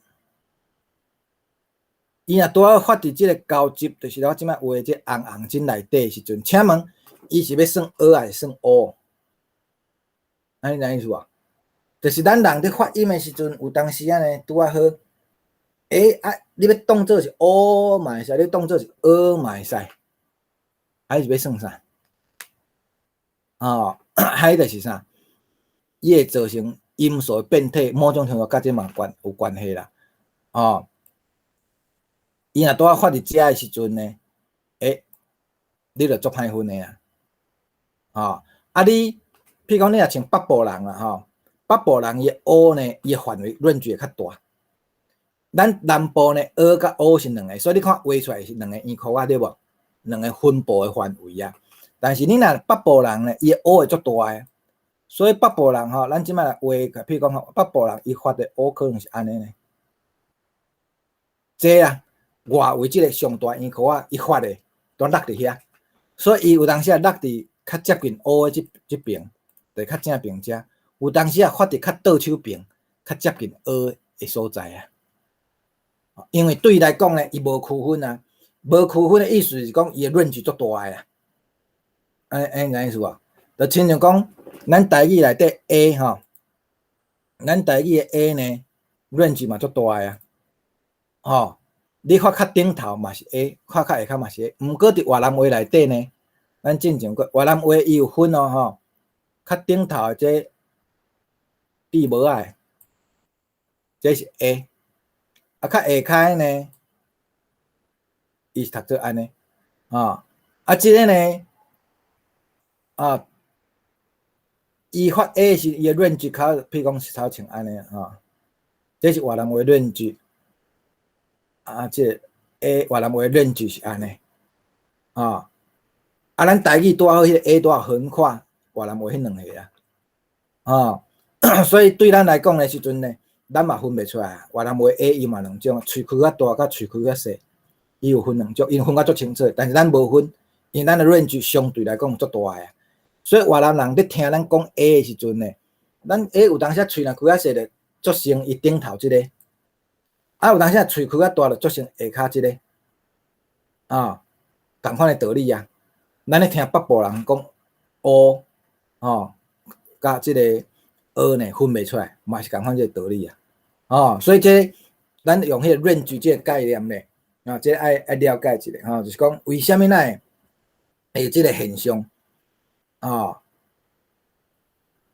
伊若拄仔發佇這個交集，就是我這擺畫這紅紅針內底的時陣，請問伊是欲算 ㄜ 抑是算 O？按呢知影意思無？就是咱人佇發音的時陣，有當時仔呢拄仔好，啊，你欲當做是 O 嘛會使，你當做是 ㄜ 嘛會使，還是欲算啥？哦，彼就是啥？伊會造成音素的變體，某種程度佮這嘛有關係啦。哦，伊若拄仔發佇遮的時陣呢，你就足歹分的啊。哦，啊你，譬如講你若像北部人啦吼，北部人伊的 O 呢，伊的範圍 range 會較大。咱南部呢，ㄜ佮 O 是兩個，所以你看畫出來是兩個圓箍仔對無？兩個分布的範圍啊。但是你若北部人呢，伊的 O 會足大的，所以北部人吼，咱這擺來畫，譬如講吼，北部人伊發的 O 可能是按呢呢。這啊，外圍這個上大圓箍仔，伊發的都落佇遐，所以伊有當時啊落佇較接近 O 的這這邊，就較正爿遮。有當時啊發佇較倒手爿，較接近 O 的所在啊。因為對伊來講呢，伊無區分啊，無區分的意思是講伊的 range 足大的啊。按呢，按呢意思無？就親像講，咱台語內底 A 吼，咱台語的 A 呢，range 嘛足大的啊，吼，你發較頂頭嘛是 A，發較下跤嘛是 A。毋過佇越南話內底呢，咱進前過越南話伊有分哦吼，較頂頭的這戴帽仔的，這是 A，啊較下跤的呢，伊是讀做按呢，吼，啊這个呢，啊，伊發 A 時伊的 range 較，譬如講是頭像按呢吼，這是越南話 range，啊，這個 A 越南話 range 是按呢，啊，啊，咱台語拄好彼個 A 拄好橫跨越南話彼兩个啊，啊，所以對咱來講的時陣呢，咱嘛分袂出來。越南話 A 伊嘛兩種，喙開較大佮喙開較細，伊有分兩種，𪜶分甲足清楚，但是咱無分，因為咱的 range 相對來講足大的。所以越南人咧聽咱講 A 的時陣呢，咱 A 有當時喙若開較細咧，做成伊頂頭這个；啊有當時喙開較大，就做成下跤這个。啊，仝款的道理啊。咱咧聽北部人講 O，吼，佮這个 O 呢分袂出來，嘛是仝款這个道理啊。哦，所以這咱用彼個 range 這个概念咧，啊，這愛愛了解一下吼，就是講為啥物咱會有這个現象？哦，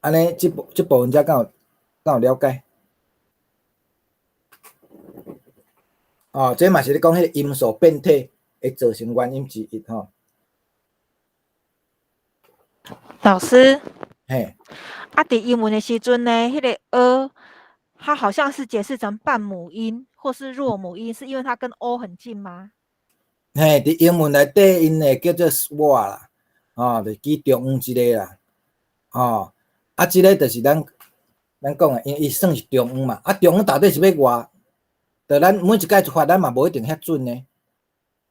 按呢，這部分才敢有敢有了解？哦，這嘛是咧講彼个音素變體會造成原因之一吼。老師，嘿，啊，佇英文的時陣呢，彼个 ㄜ，它好像是解釋成半母音或是弱母音，是因為它跟 O 很近嗎？嘿，佇英文內底，𪜶會叫做 schwa 啦，吼，就記中央一个啦，吼，啊，這个就是咱咱講的，因為伊算是中央嘛，啊，中央到底是欲偌？就咱每一擺發，咱嘛無一定遐準呢，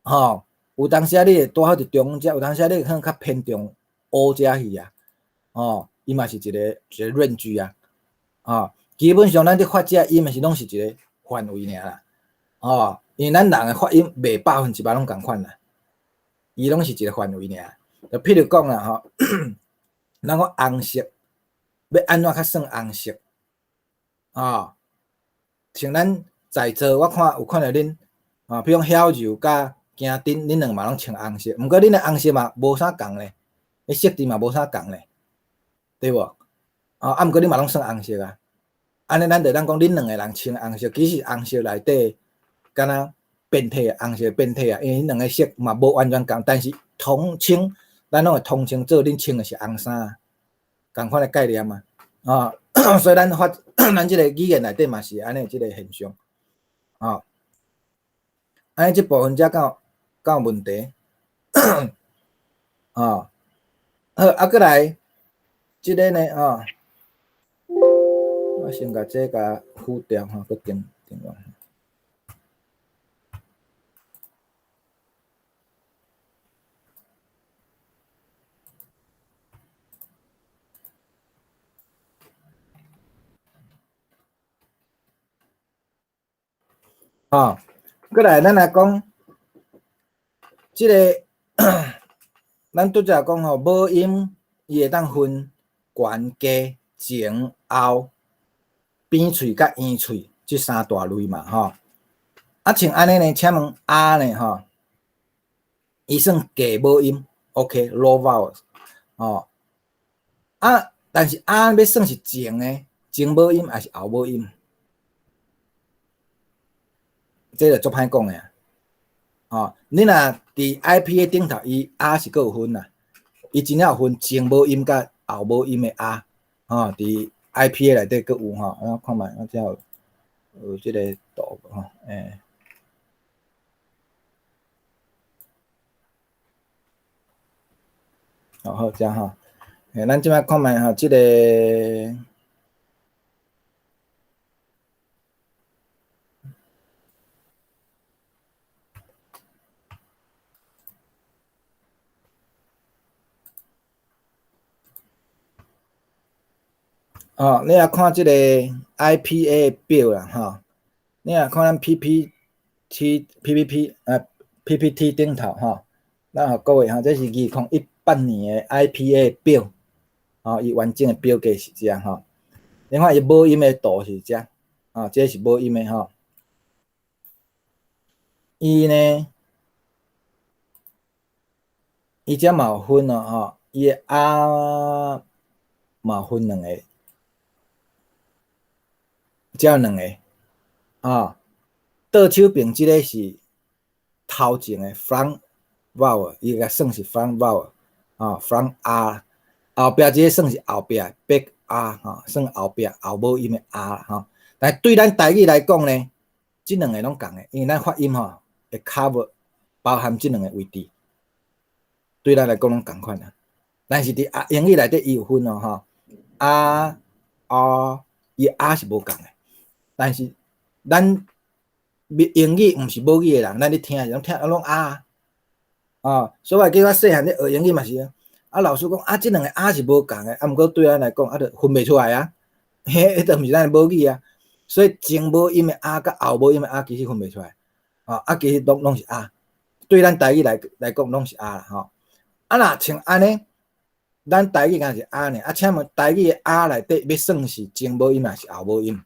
吼，有當時啊，你會拄好佇中央遮，有當時啊，你可能較偏重 O 遮去啊，吼，伊嘛是一个一个 range 啊，吼，基本上咱佇發這音的是攏是一個範圍爾啦，吼，因為咱人的發音袂100%攏仝款啦，伊攏是一個範圍爾。就譬如講啦，吼，咱講紅色，欲按怎較算紅色？吼，像咱在座，我看有看著恁，啊，比如講曉柔佮驚丁，恁兩個嘛攏穿紅色，毋過恁的紅色嘛無啥仝咧，彼色調嘛無啥仝咧，對無？啊，啊，毋過恁嘛攏算紅色啊。按呢，咱就當講恁兩個人穿紅色，其實紅色內底敢若變體，紅色變體啊，因為恁兩個色嘛無完全仝，但是統稱，咱攏會統稱做恁穿的是紅衫，仝款的概念啊。啊，所以咱發咱這个語言內底嘛是按呢這个現象。啊，按呢這部分才敢有敢有問題。啊，好，啊，閣來，這个呢，啊，我先共這共付掉吼，閣定定落。啊，閣來，咱來講，這个，咱拄才講吼，母音伊會當分懸、低、前、後、扁喙佮圓喙這三大類嘛，吼。啊，像按呢呢，請問啊呢，吼，伊算低母音，OK，low vowel，吼。啊，但是啊欲算是前的前母音抑是後母音？這就足歹講的啊！吼，你若佇 IPA 頂頭，伊啊是閣有分啦，伊真正有分前母音佮後母音的啊，吼，佇 IPA 內底閣有吼，我看覓，我遮有有這个圖吼，欸。哦好，遮吼，欸，咱這擺看覓吼，這个。哦，你若看這个 IPA 表啦，吼，你若看咱 PPT、PPP PPT 頂頭吼，咱予各位吼，這是2018年的 IPA 表，吼，伊完整的表格是這樣吼。你看伊母音的圖是這，哦，這是母音的吼。伊呢，伊這嘛有分哦，吼，伊的 R 嘛有分兩个。這有兩个，啊，倒手邊這个是頭前的 front vowel，伊共算是 front vowel，啊，front R，後壁這个算是後壁 back R，吼，算後壁後母音的 R，吼。但對咱台語來講呢，這兩个攏仝的，因為咱發音吼會 cover 包含這兩个位置，對咱來講攏仝款啊。但是佇啊英語內底伊有分哦，吼，R、R，伊 R 是無仝的。但是咱英語毋是母語的人，咱咧聽是攏聽攏啊，哦，所以記我細漢咧學英語嘛是啊，老師講啊，這兩个 R 是無仝的，啊，毋過對咱來講啊，就分袂出來啊，彼彼就毋是咱的母語啊，所以前母音的 R 佮後母音的 R 其實分袂出來，啊，其實攏是 R，對咱台語來講攏是 R 啦，吼，啊若像按呢，咱台語敢是 R 呢，啊，請問台語的 R 內底欲算是前母音抑是後母音？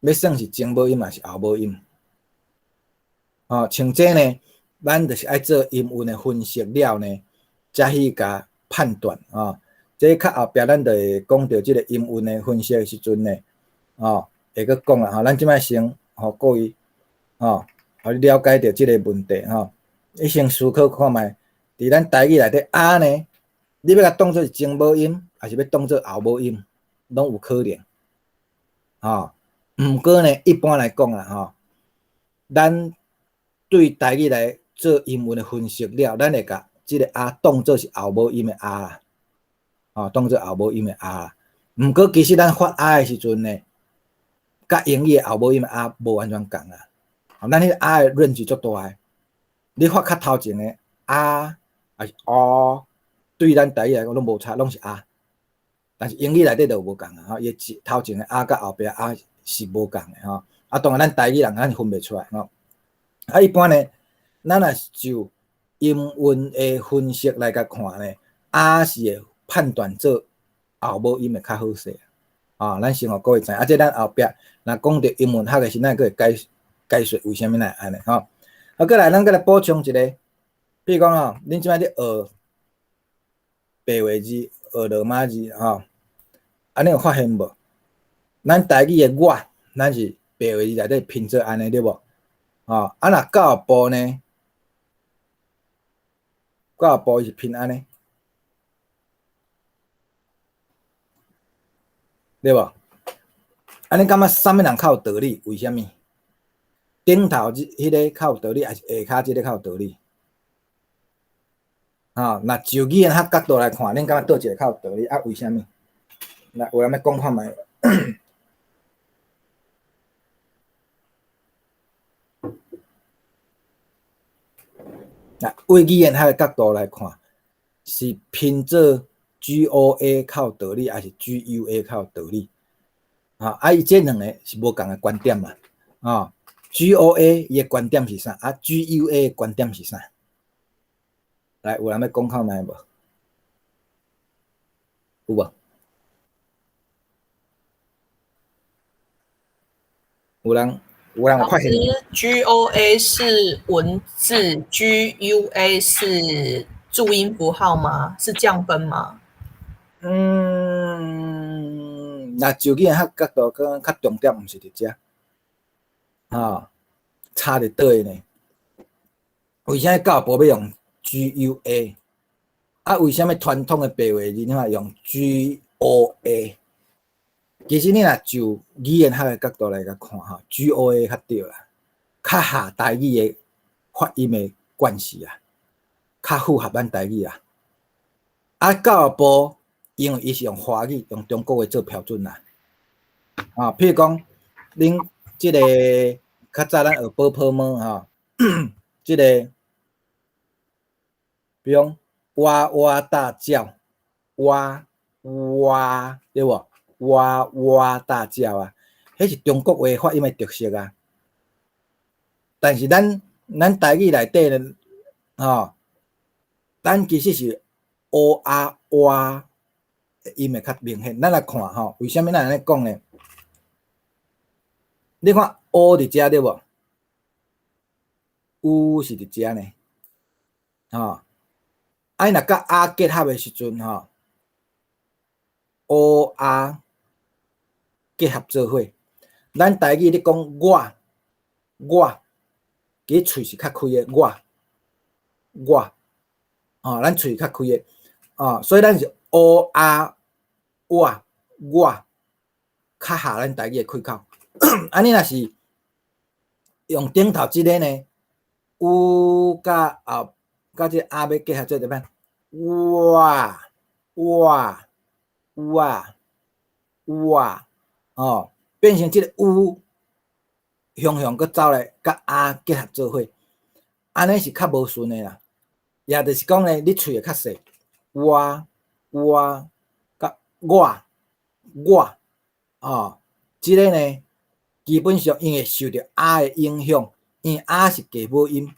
欲算是前母音抑是後母音？吼，像這呢，咱就是愛做音韻的分析了呢，才去共判斷啊。這較後壁咱就會講著這个音韻的分析的時陣呢，哦，會閣講啦。吼，咱這擺先予各位，吼，予你了解著這个問題吼。你先思考看覓，佇咱台語內底 R 呢，你欲共當做是前母音，抑是欲當做後母音，攏有可能，吼。毋過呢，一般來講啦，吼，咱對台語來做音韻的分析了，咱會共這个 R 當做是後母音的 R 啦，吼，當做後母音的 R。毋過其實咱發 R 的時陣呢，佮英語的後母音的 R 無完全仝啊。咱彼个 R 的 range 足大的，你發較頭前的 R 抑是 O，對咱台語來講攏無差，攏是 R。但是英語內底就無仝啊，吼，伊頭前的 R 佮後壁 R 是無仝的吼。啊，當然咱台語人咱是分袂出來吼。啊，一般呢，咱若是就音韻的分析來共看呢，R 是會判斷做後母音會較好勢啊。咱先予各位知影，啊，這咱後壁若講著音韻學的時，咱閣會解說為啥物咱會按呢吼。啊，閣來，咱閣來補充一个，比如講吼，恁這擺咧學白話字、學羅馬字吼，按呢有發現無？咱台語的我，咱是白話字內底拼做按呢對無？吼，啊若教育部呢？教育部伊是拼按呢，對無？按呢感覺啥物人較有道理？為啥物？頂頭這彼个較有道理，抑是下跤這个較有道理？吼，若就語言學角度來看，恁感覺佗一个較有道理？啊，為啥物？來，有人欲講看覓？若為語言學的角度來看，是拼做 GOA 較有道理，抑是 GUA 較有道理？啊，伊這兩个是無仝的觀點嘛？啊，GOA 伊的觀點是啥？啊，GUA 的觀點是啥？來，有人欲講看覓無？有無？有人有人有發現？ GOA 是文字，GUA 是注音符號嗎？是這樣分嗎？嗯，若就語言學角度講，較重點毋是佇遮，哈，差佇佗位呢？為啥物教育部欲用 GUA？啊，為啥物傳統的白話字你看用 GOA？其實你若就語言學的角度來共看吼，GOA 較對啦，較合台語的發音的關係啊，較符合咱台語啊。啊，教育部因為伊是用華語、用中國話做標準啦。啊，譬如講，恁這个較早咱學ㄅㄆㄇ吼，這个，比如講，哇哇大叫，哇。哇，對無？哇哇大叫啊！彼是中國話發音的特色啊。但是咱台語內底呢，吼，咱其實是烏啊哇音會較明顯。咱來看吼，為啥物咱按呢講呢？你看烏佇遮對無？烏是佇遮呢，吼。啊，伊若佮啊結合的時陣吼，烏啊結合做伙。咱台語咧講我，我，其實喙是較開的，我，我，吼，咱喙較開的，哦，所以咱是烏啊我，我，較合咱台語的開口。啊，你若是用頂頭這个呢，烏佮後佮這個啊欲結合做就變哇哇哇哇，哦，變成這個烏雄雄閣走來佮啊結合做伙，按呢是較無順的啦。也就是講呢，你喙會較細，哇哇佮我我，哦，這个呢，基本上因會受著啊的影響，因為啊是低母音，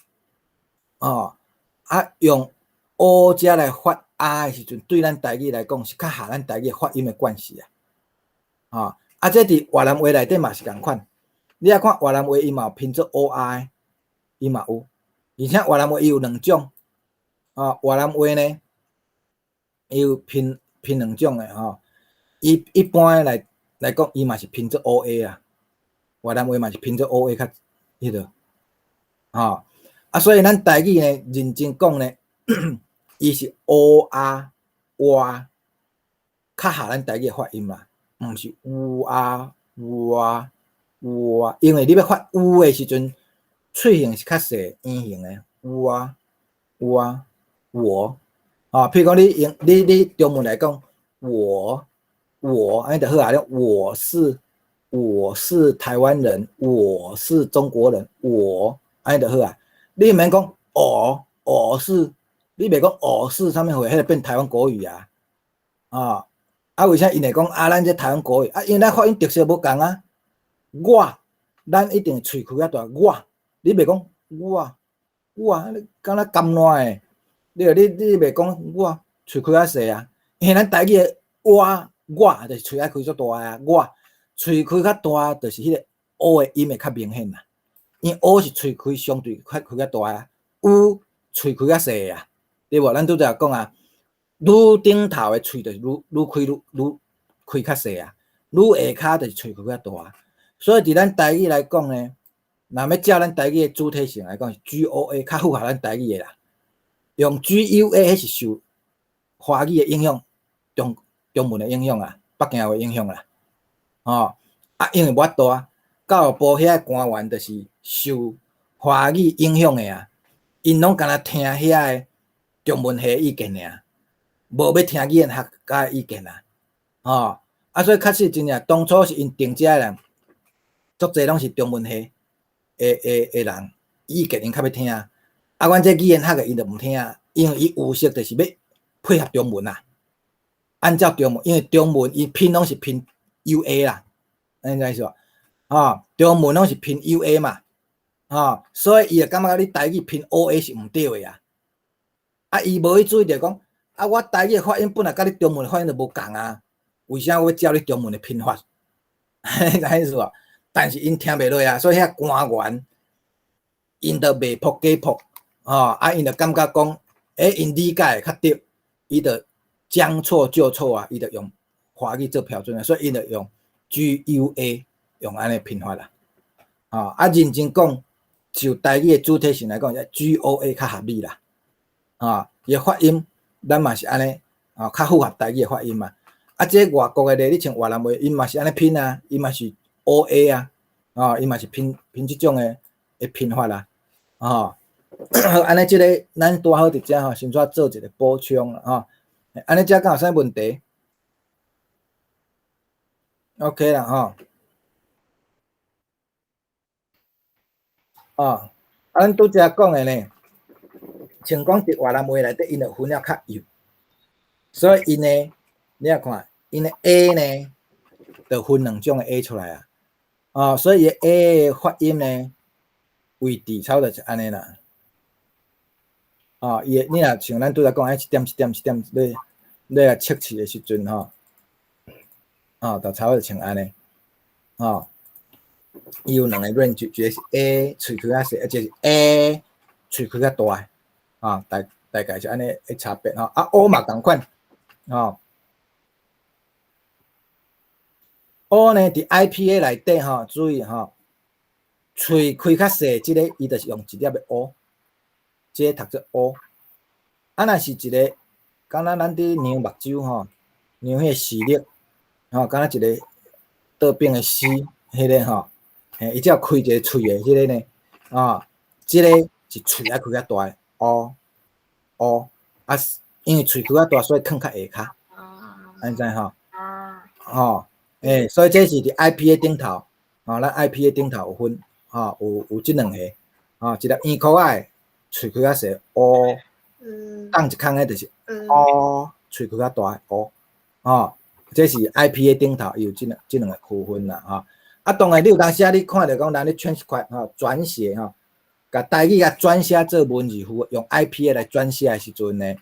哦，啊用烏遮來發啊的時陣，對咱台語來講是較合咱台語發音的慣勢啊，吼，啊這佇越南話內底嘛是仝款，你仔看越南話伊嘛有拼做烏啊的，伊嘛有，而且越南話伊有兩種，哦，越南話呢，伊有拼拼兩種的吼，伊一般來講，伊嘛是拼做烏 A 啊，越南話嘛是拼做烏 A 較彼落，吼，啊，所以咱台語呢，認真講呢，伊是烏啊哇，較合咱台語的發音啦，毋是烏啊哇哇，因為你欲發烏的時陣，喙型是較細圓形的，烏啊烏啊我，啊，譬如講你用你中文來講，我我按呢就好啊，我是台灣人，我是中國人，我按呢就好啊。你毋免講我我是，你袂講我是啥物貨，彼個變台灣國語啊。啊，啊為啥𪜶會講啊？咱這台灣國語啊，因為咱發音特色無仝啊。我，咱一定喙開較大，我，你袂講我我，你敢若甘爛的，你袂講我喙開較細啊，因為咱台語的我我就是喙愛開足大啊，我喙開較大，就是彼個烏的音會較明顯啦。因為烏是喙開相對較開較大啊，烏喙開較細啊，對無？咱拄才講啊，愈頂頭的喙就是愈愈開愈愈開較細啊，愈下跤就是喙開較大。所以佇咱台語來講呢，若欲照咱台語的主體性來講，是 GOA 較符合咱台語的啦。用 GUA 彼是受華語的影響，中文的影響啊，北京話影響啦。吼，啊，因為無法度啊，教育部遐官員就是受華語影響的啊，𪜶攏干焦聽遐个中文系的意見爾，無欲聽語言學家的意見啊。吼，啊，所以確實真正當初是𪜶定這的人，足濟攏是中文系的人，意見𪜶較欲聽。啊，阮這語言學的𪜶就毋聽，因為伊有識就是欲配合中文啊，按照中文，因為中文伊拼攏是拼 UA 啦，你知影意思無？吼，中文攏是拼 UA 嘛，吼，所以伊就感覺你台語拼 OA 是毋對的啊。啊，伊無去注意著講，啊，我台語的發音本來佮你中文的發音就無仝啊，為啥我欲照你中文的拼法？你知影意思無？但是𪜶聽袂落啊，所以遐官員，𪜶就賣卜假卜，吼，啊，𪜶就感覺講，欸，𪜶理解會較對，伊就將錯就錯啊，伊就用華語做標準啊，所以𪜶就用 GUA 用按呢拼法啦，吼，啊，認真講，就台語的主體性來講，GOA 較合理啦，吼，伊的發音，咱嘛是按呢，吼，較符合台語的發音嘛。啊，這外國的咧，你像越南話，𪜶嘛是按呢拼啊，伊嘛是 OA 啊，吼，伊嘛是拼拼這種的拼法啦，吼，按呢這个咱拄好佇遮吼，先煞做一個補充啦，吼，按呢遮敢有啥問題？OK 啦，吼。哦，啊，咱拄才講的呢，像講佇越南話內底，𪜶就分了較幼，所以𪜶呢，你也看，𪜶的 A 呢，就分兩種的 A 出來啊。哦，所以 A 的發音呢，位置差不多是按呢啦。哦，伊你若像咱拄才講，一點一點一點咧咧來測試的時陣吼，哦，就差不多像按呢。哦，伊有兩個 range，一個是 A 喙開較細，一個是 A 喙開較大，啊，大概是按呢的差別吼。啊，O 嘛仝款，吼。O 呢，佇 IPA 內底吼，注意吼，喙開較細，這个伊就是用一粒的 O，這個讀做 O。啊，若是一个，敢若咱佇量目睭吼，量彼個視力，吼，敢若一個倒反的 C，彼个吼，嘿，伊只要開一个喙的彼个呢，啊，這個是喙愛開較大的 O O，啊，因為喙開較大，所以囥較下跤，按呢吼，吼。欸，所以這是佇 IPA 頂頭，吼，咱 IPA 頂頭有分，吼，有這兩個，吼，一粒圓箍仔的，喙開較細，O，仝一空的就是 O，喙開較大的 O，吼，這是 IPA 頂頭伊有這兩個區分啦，吼。啊，當然你有當時啊，你看著講人咧 transcribe 吼，轉寫吼，共台語共轉寫做文字符，用 IPA 來轉寫的時陣呢，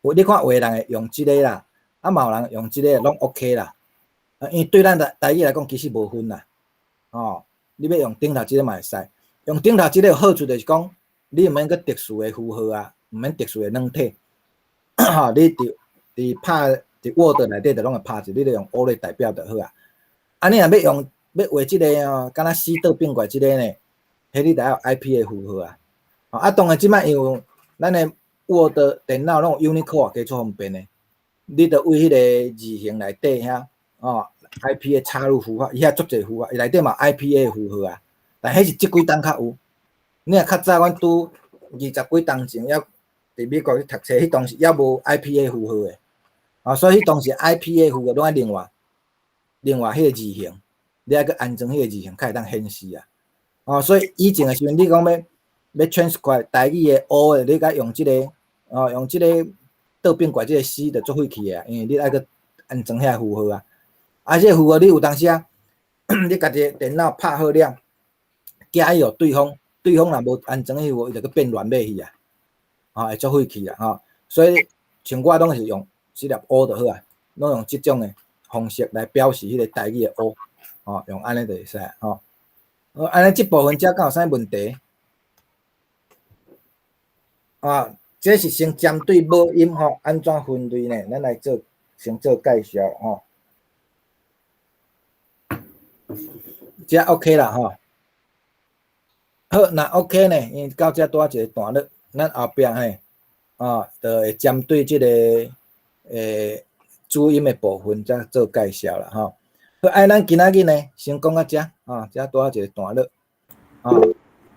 有你看有的人會用這个啦，啊嘛有人用這個攏 OK 啦。啊，因為對咱台語來講，其實無分啦，吼，你欲用頂頭這个嘛會使，用頂頭這个有好處就是講，你毋免閣特殊的符號啊，毋免特殊的軟體，吼，你佇拍佇 Word 內底就攏會拍字，你就用 O 來代表就好啊。啊，你若欲用欲畫這个哦，敢若 C 倒反過來這个呢，彼你得愛有 IPA 的符號啊。啊，當然這擺因為咱的 Word 電腦攏有 Unicode 加足方便的，你著對彼个字形內底遐，哦，IPA 插入符號，伊遐足濟符號，伊內底嘛 IPA 符號啊。但彼是這幾冬較有，你若較早阮拄二十幾冬前，猶佇美國去讀冊，彼當時猶無 IPA 符號的，啊，所以彼當時 IPA 符號攏愛另外彼個字形，你愛閣安裝彼個字形，才會當顯示啊。哦，所以以前的時陣，你講欲 transcribe 台語的 O 的，你該用這个，哦，用這個倒反過來這個 C 就足費氣的啊，因為你愛閣安裝遐符號啊。啊，這个符號你有當時啊，你家己電腦拍好了，寄去予對方，對方若無安裝彼符號，伊就閣變亂碼去啊，吼，會足費氣啊，吼。所以像我攏是用這粒 O 就好啊，攏用這種的方式來表示彼個台語的 O，吼，用按呢就會使吼。好，按呢這部分遮敢有啥物問題？啊，這是先針對母音吼，按怎分類呢？咱來做先做介紹吼。這 OK 啦吼。好，若 OK 呢，因為到這拄仔一個段落，咱後壁嘿，啊，就會針對這个主音的部分再做介紹啦吼。好，按咱今仔日呢，先講到這，啊，這拄仔一個段落，啊，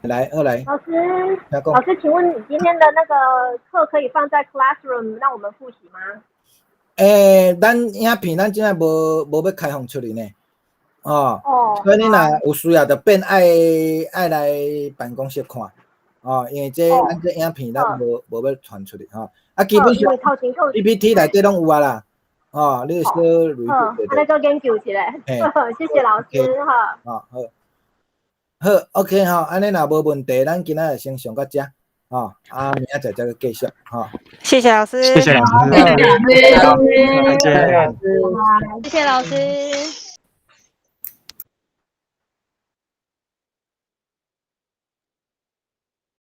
來，好來。老師，老師，請問你今天的那個課可以放在 Classroom 讓我們複習嗎？咱影片咱這擺無欲開放出去呢。哦，所以你若有需要，就變愛來辦公室看，哦，因為這咱這影片咱無欲傳出去吼。啊，基本上 PPT 內底攏有啊啦，哦，你小累好，按呢閣研究一下，謝謝老師哈。哦，好，好，OK 吼，按呢若無問題，咱今仔日先上到這，吼，啊，明仔載再閣繼續，吼。謝謝老師，謝謝老師，謝謝老師，再見，謝謝老師。